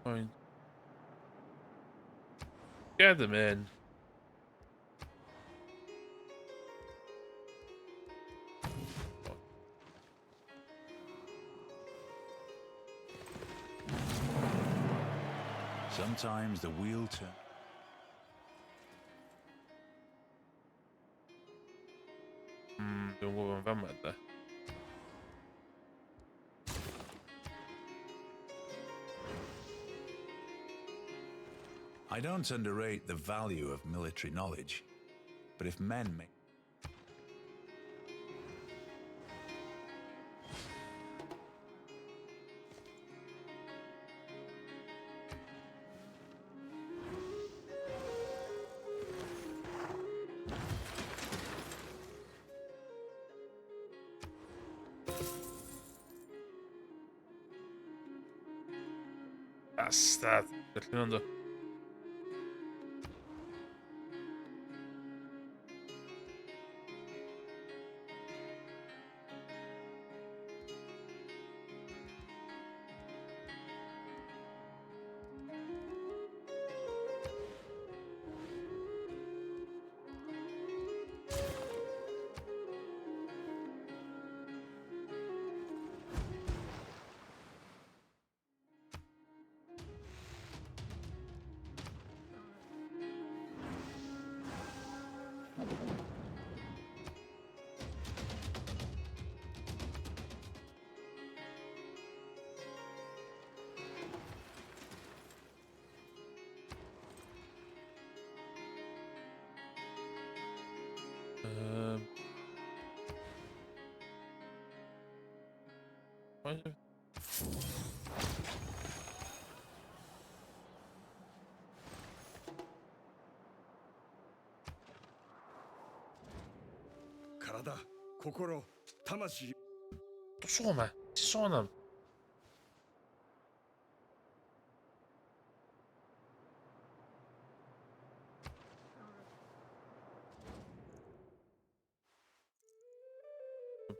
Fine. Get them in. Sometimes the wheel turns. Dwi'n gwybod yn fama, de. I don't underrate the value of military knowledge, but if men make Bastard. Gallu nhw'n do. Why is it- 体、心、魂。 Dos sôn ma? Ti sôn am?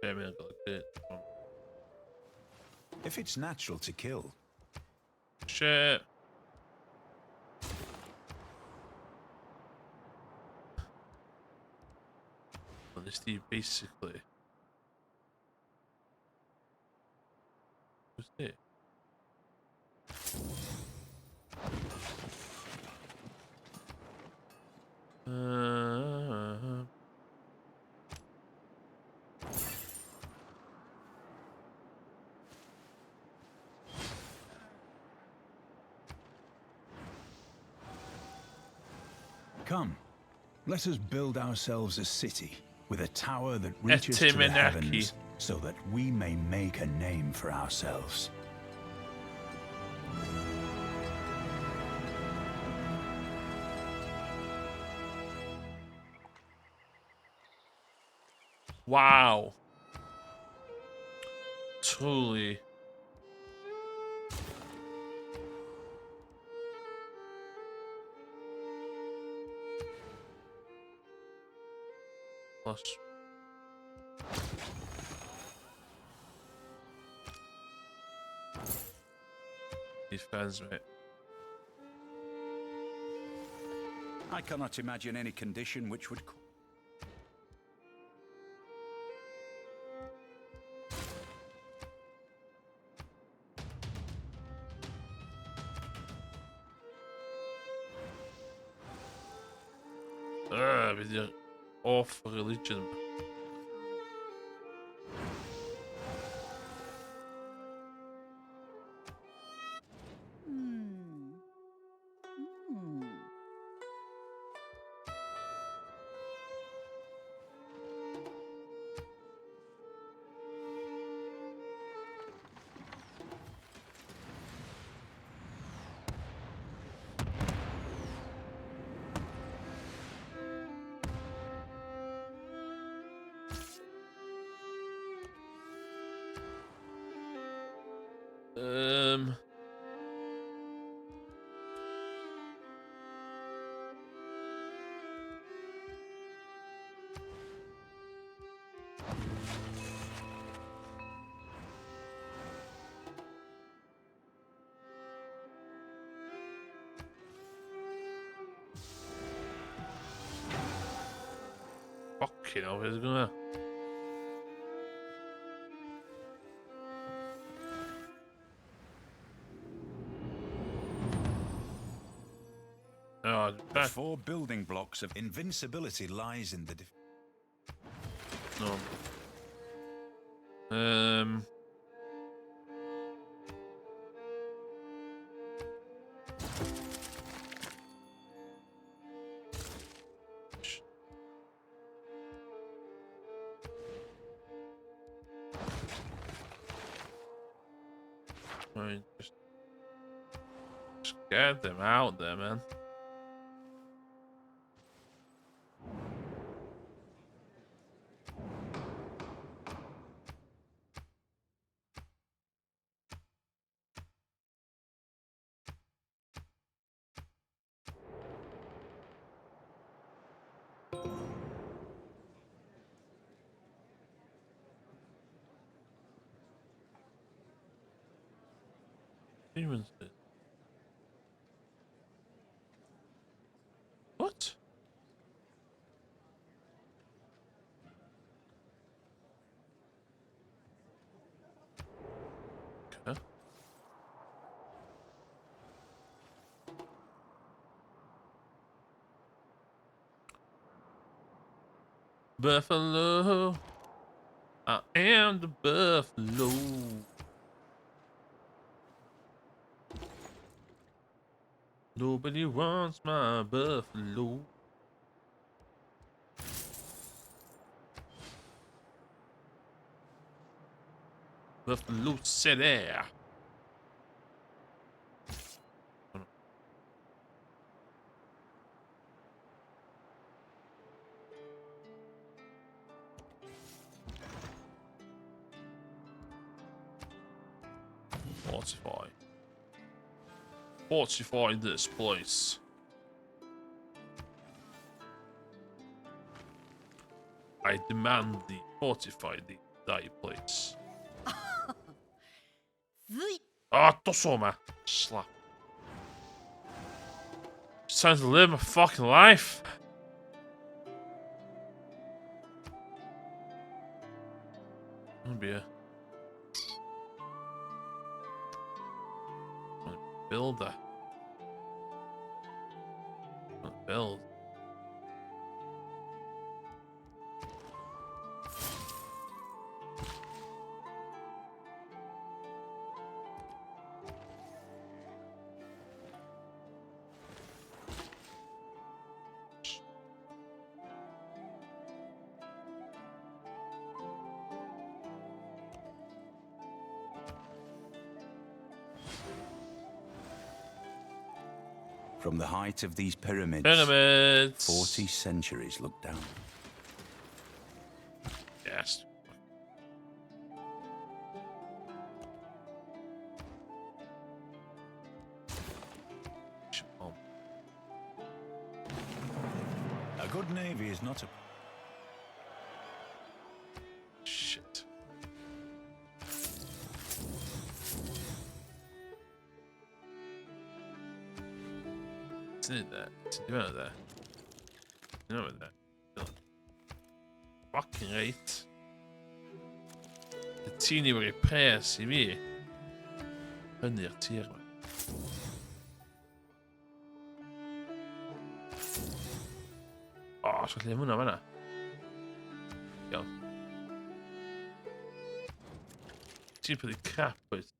Be mae'n golygu. If it's natural to kill, Shit. Well, this di basically... Who's it? Come, let us build ourselves a city with a tower that reaches to the Etemenanki. heavens, so that we may make a name for ourselves. Wow. Truly. Plus. Defense, mate. I cannot imagine any condition which would. Bydd i'r off religion. Fucking hell, where's it going? Oh, The four building blocks of invincibility lies in the No. I mean, just get them out there, man. Humans did. What? Okay. Buffalo. I am the buffalo. Nobody wants my buffalo. Buffalo City. Fortify. Fortify this place. I demand the fortify the Die, please. Oh, dos o 'ma. Slap. It's time to live my fucking life. Oh dear. Builder. Build. From the height of these pyramids, Pyramids. 40 centuries look down. Yes. A good navy is not a... Shit. It's in there. It's in there. No, there. Fucking right. Y ti'n i wedi pres i fi. Fyny'r tir ma. O, oh, so lle hwnna fan'na. Iawn. Ti'n pretty crap, wyt?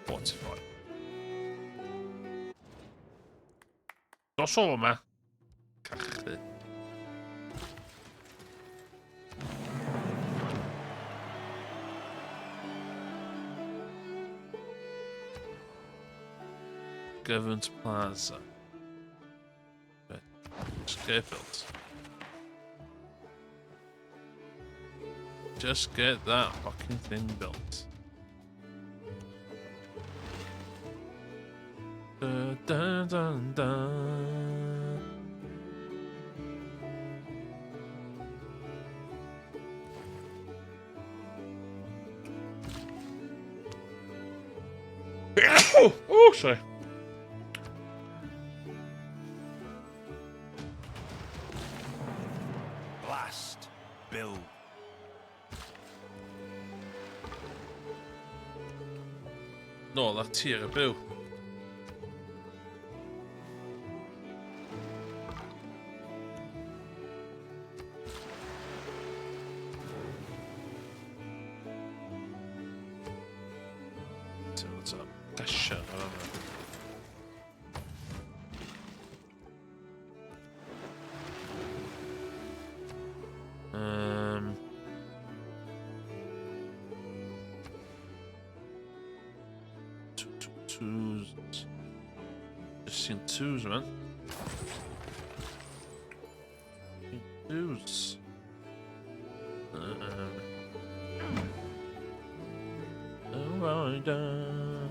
Fortify. Dos o yma. Cachu. Government Plaza. Right. Just get it built. Just get that fucking thing built. Dun, dun, dun, dun. Oh, sorry. Blast. Build. Nôl ar tir y byw. What's up? Pressure ar yma. Two, two, twos. Just seen twos, man. Twos. Oh, done.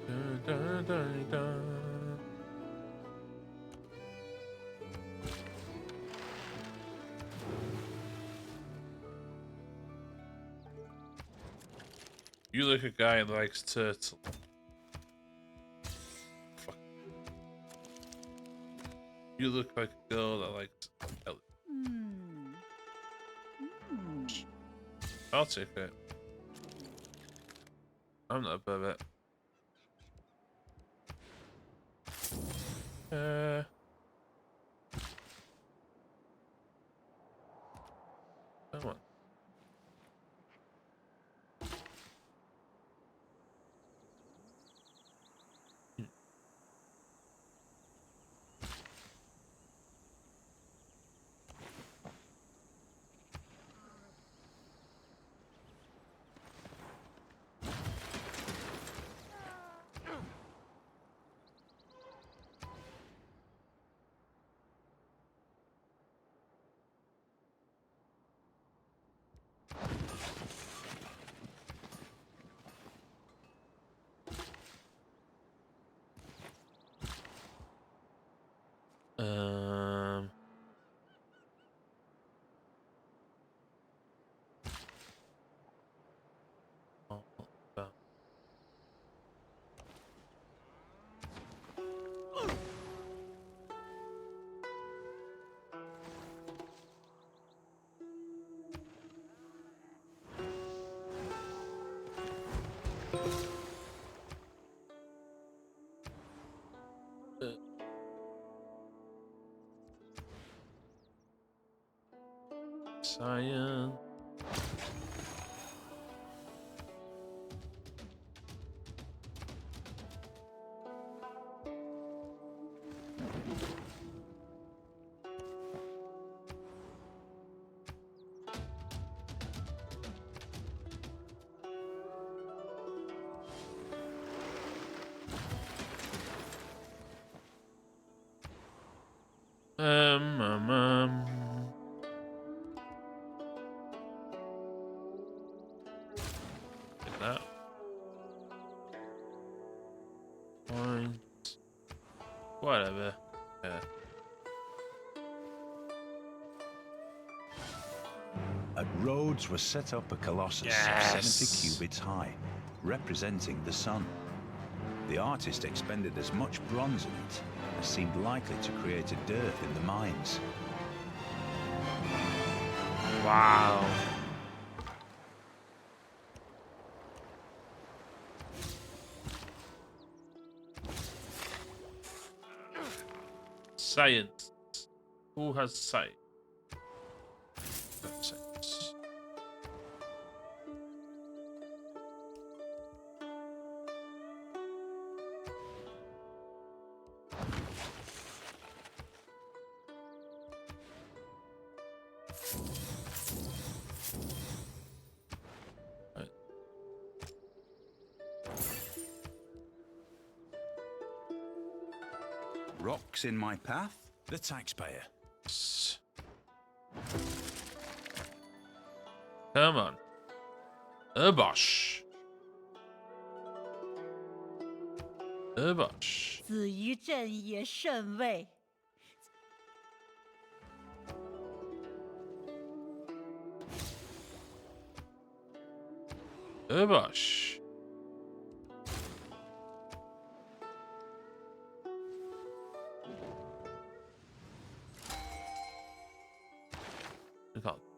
Dun, dun, dun, dun. You look a guy that likes turtle. Fuck. You look like a girl that likes Ellie. I'll take it. I'm not above it. That one. Science. Get that. Fine. Whatever. Yeah. At Rhodes was set up a colossus Yes. of 70 cubits high, representing the sun. The artist expended as much bronze in it as seemed likely to create a dearth in the mines. Wow. Science. Who has science? Science. Right. Rocks in my path, the taxpayer. Come on. Urbosh. Urbosh. 子瑜镇也甚慰。 Urbosh.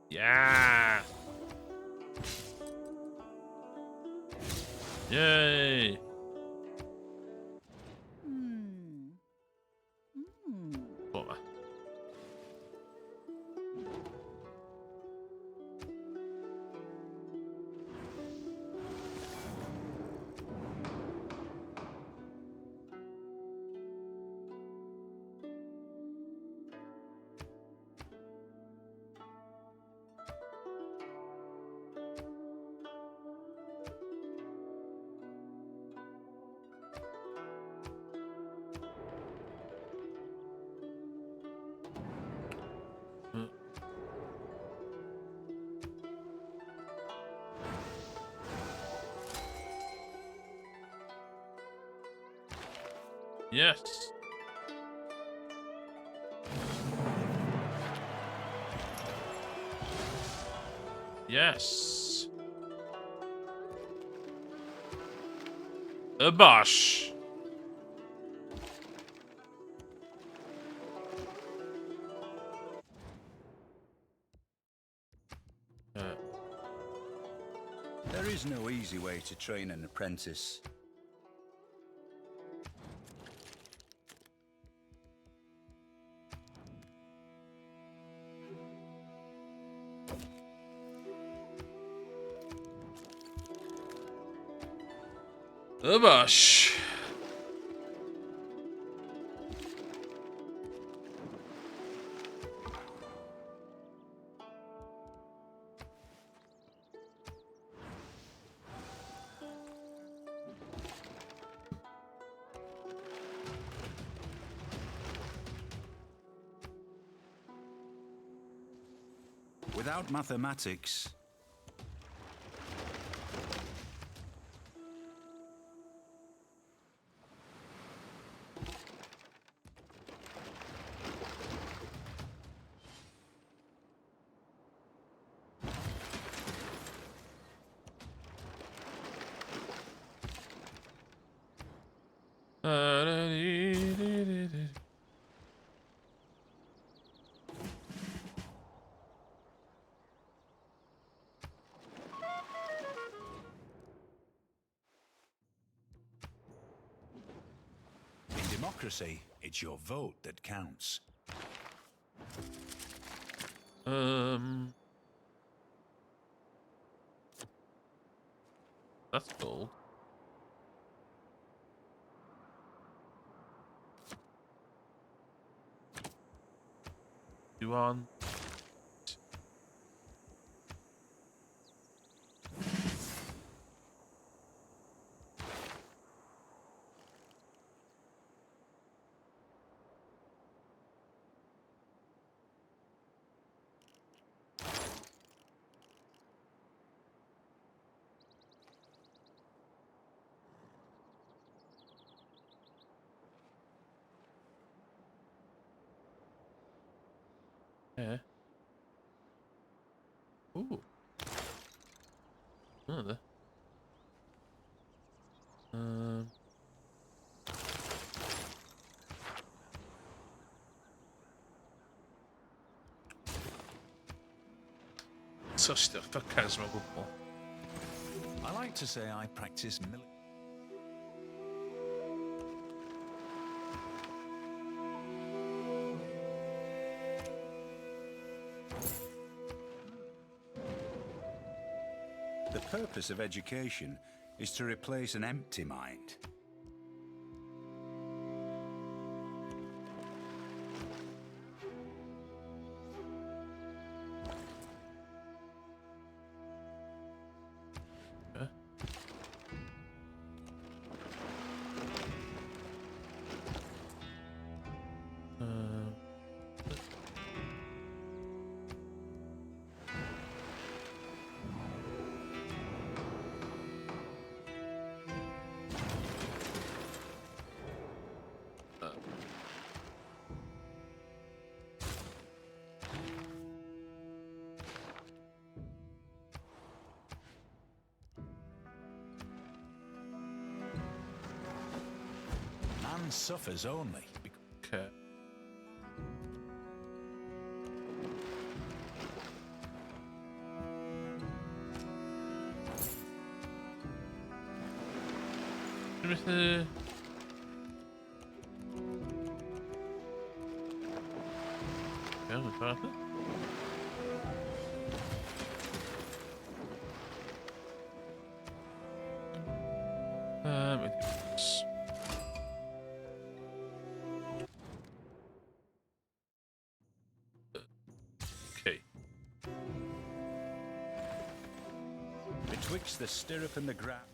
Yeah. Yay. 错吧？ Yes. Yes. Urbosh. There is no easy way to train an apprentice. Urbosh. Without mathematics, democracy, it's your vote that counts. That's gold. You on? Yeah. Ooh. Another. Trystio'r ffycas mewn gwbl. I like to say I practice mili- The purpose of education is to replace an empty mind. Man suffers only because Okay. Dwi'n methu... Iawn, dwi'n ffordd. Okay. Betwixt the stirrup and the ground.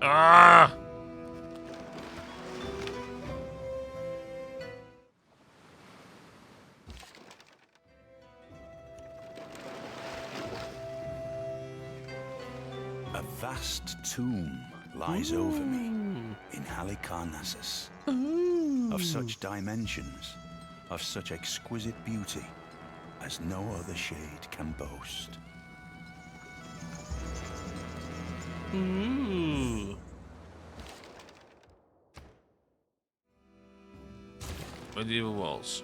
Ah! A vast tomb lies over me in Halicarnassus. Of such dimensions, of such exquisite beauty, as no other shade can boast. Ooh. Medieval walls.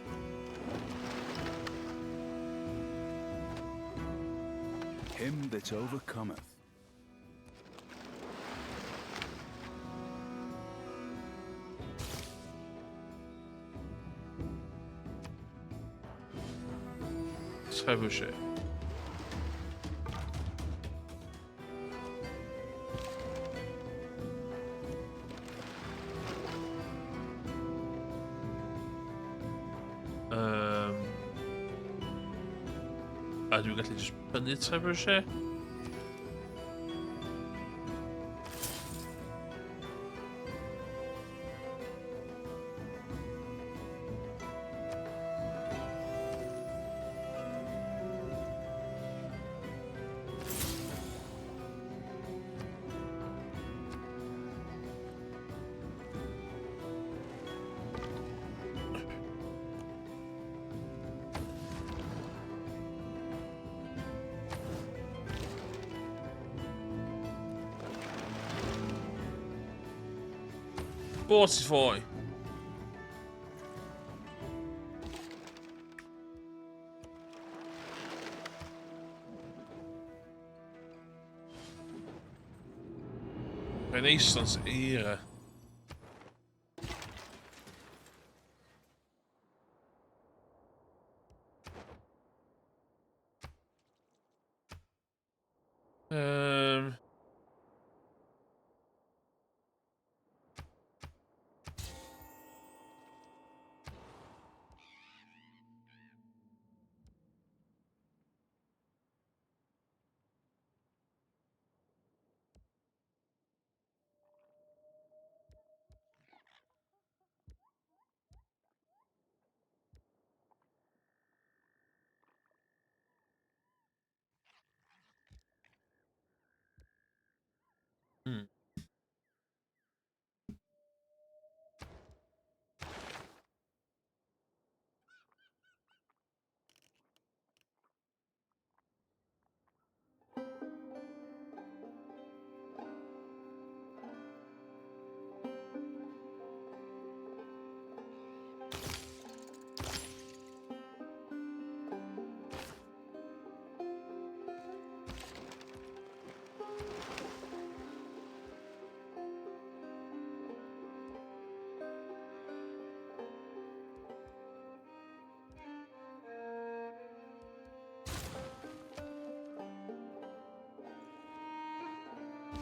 Him that overcometh. Trebuchet. A dwi'n gallu just prynu trebuchet? Fortify. Renaissance era.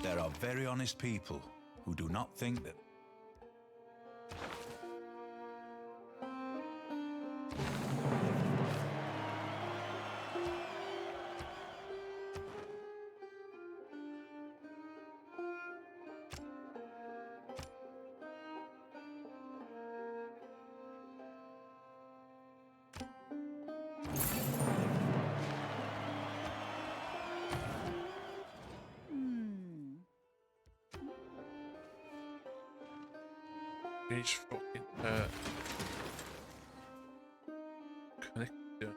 There are very honest people who do not think that. Each fucking connector.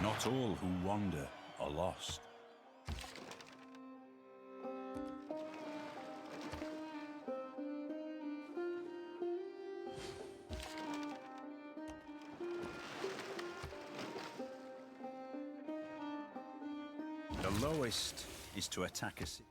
Not all who wander are lost. The lowest is to attack a city.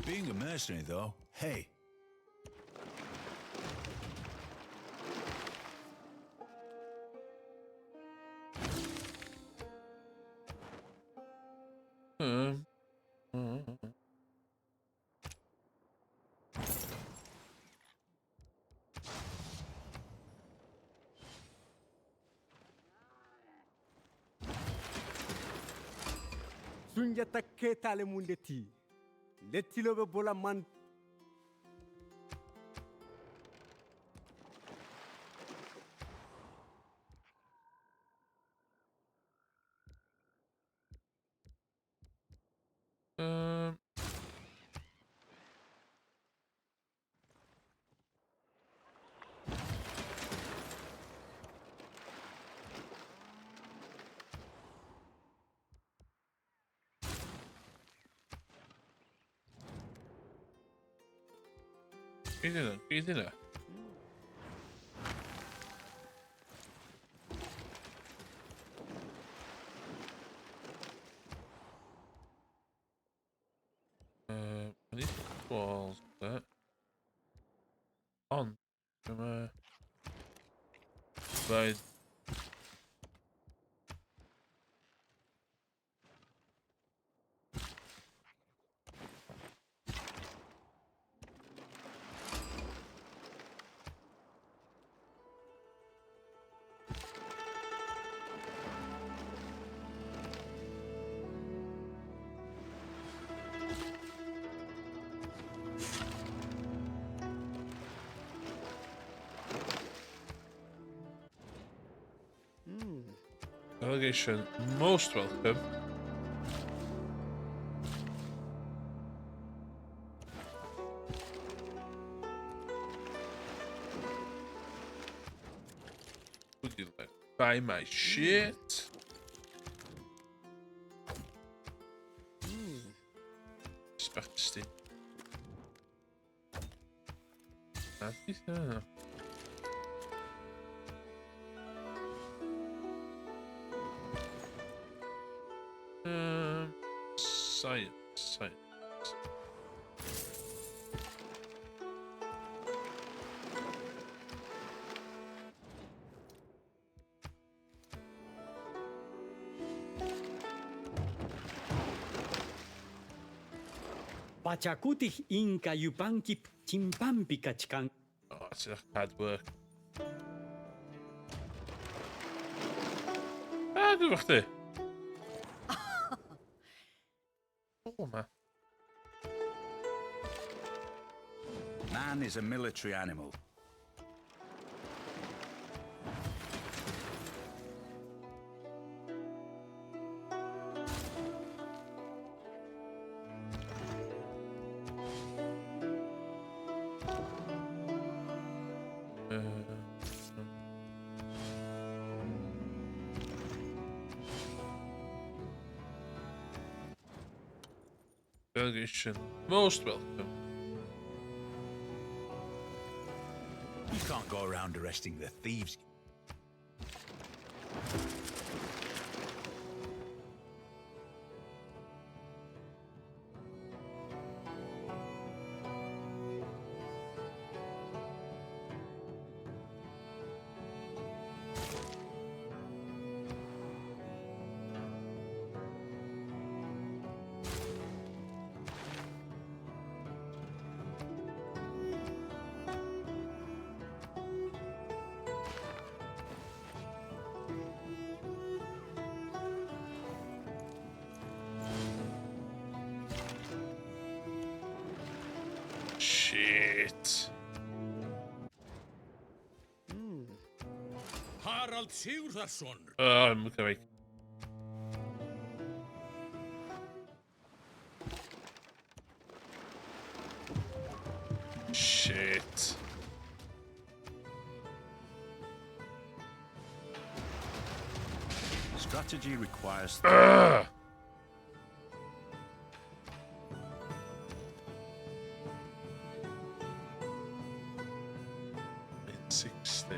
Being a mercenary, though, hey. Sunjata Keita le mundeti. Letilo be bola man. Gei di hynna, gei di hynna. I need walls there. Ond, dyma... Rhaid... Delegation most welcome. Would you like buy my shit? Sbachsti. Na, di hynna. Science, science. Pachakutik Inka Yupankip chimpampi kachkan. Oh, that's enough hard work. Ah, dwi'n chdi. O, ma. Man is a military animal. Delegation most welcome. You can't go around arresting the thieves. Shit. Harald Sigurðarson Oh, I'm going. Shit. Strategy requires Ugh. 60.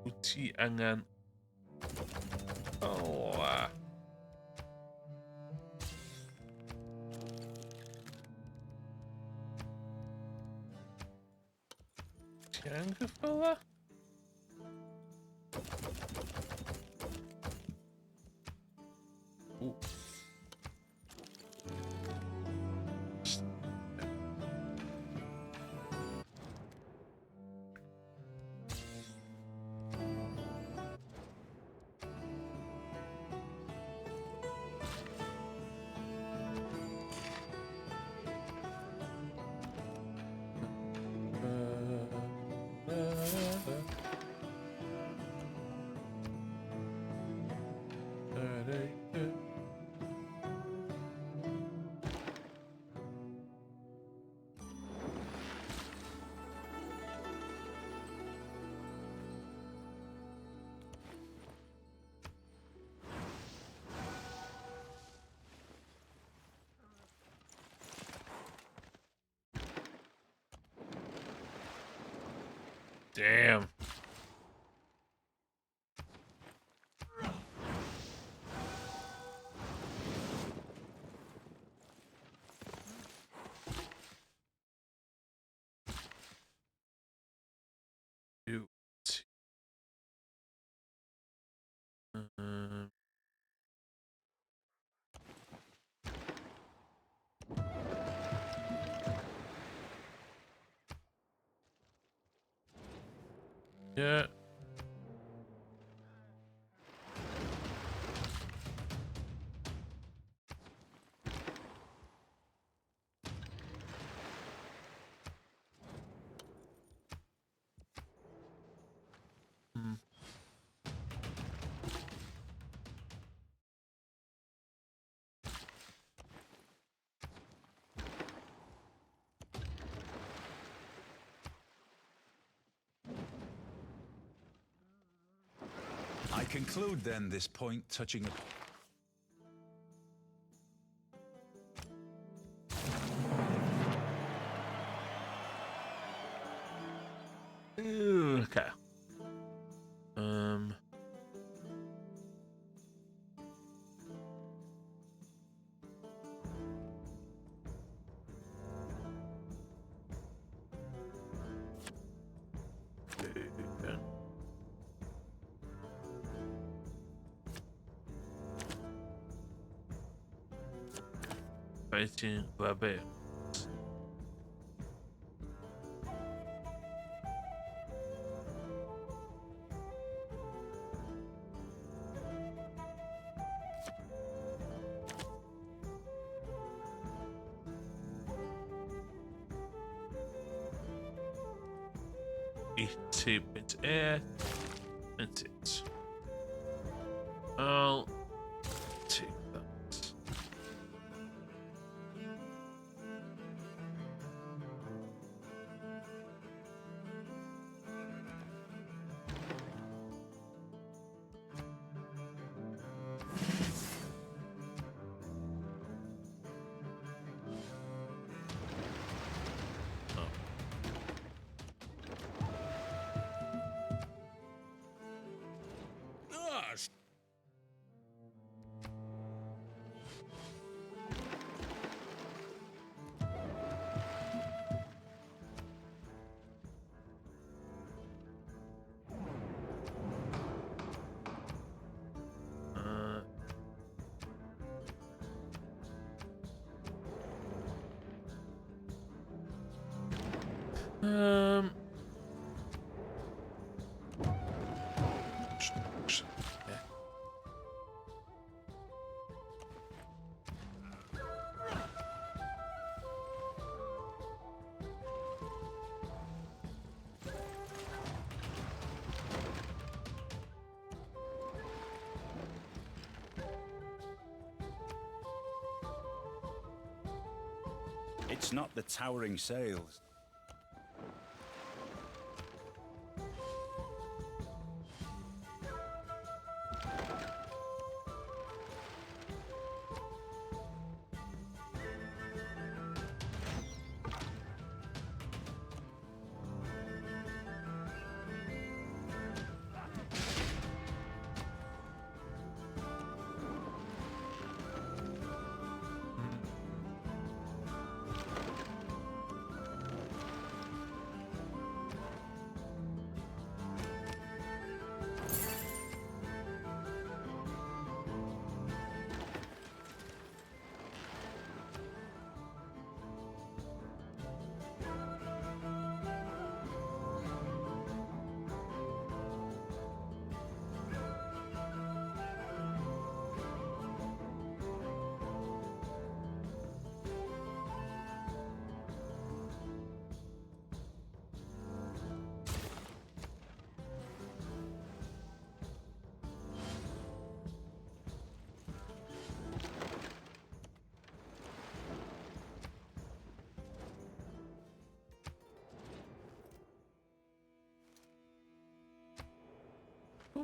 Wyt ti angen... O, a. Ti angen ceffyla? Ooh. Damn. Two, two. Yeah. I conclude then this point touching Okay. Fighting Rabbit. 2.8 and 6. I'll take that. It's not the towering sails.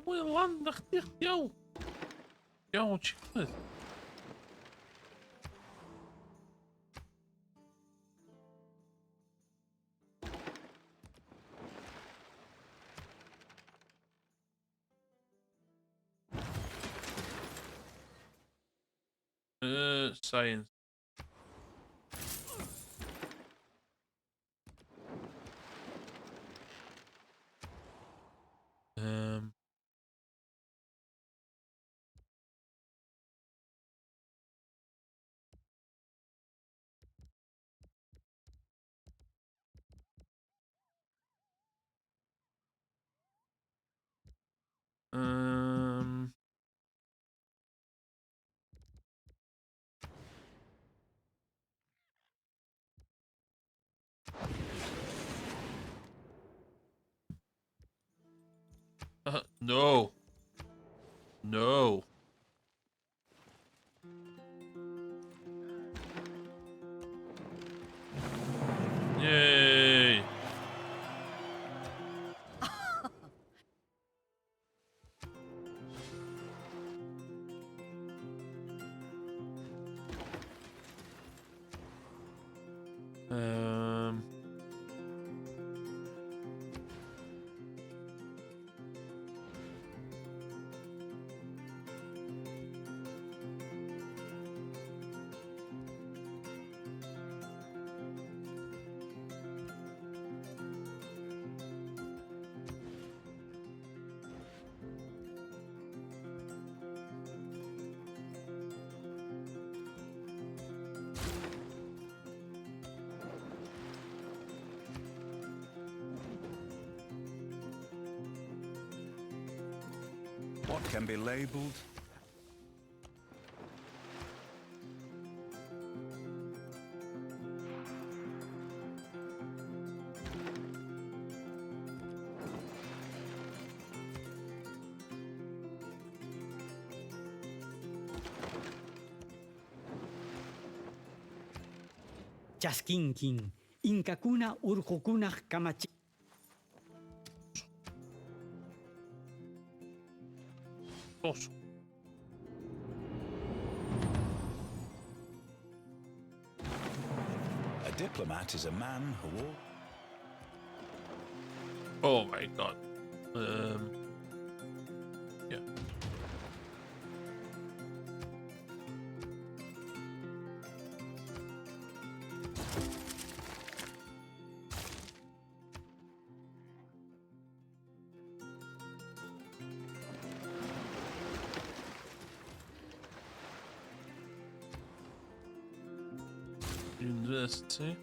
Mwy o lan na chdi, iawn. Iawn, ti'n Science. No. No. Yay. What can be labelled? Chaskinkin, Inkakuna urqukunaq kamachi. Dos. A diplomat is a man who... Oh my god. Yeah. University.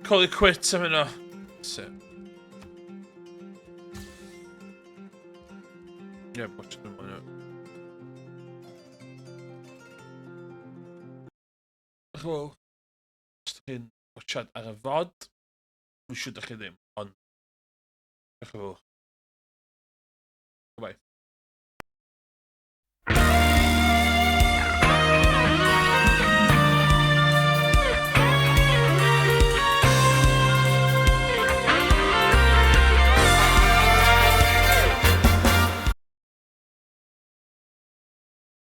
Call it quits, I'm in That's it. Yeah, watch them on it. Wel, os ydych chi'n watchad ar y fod, fy siŵr ydych chi ddim, ond diolch yn fawr. Bye.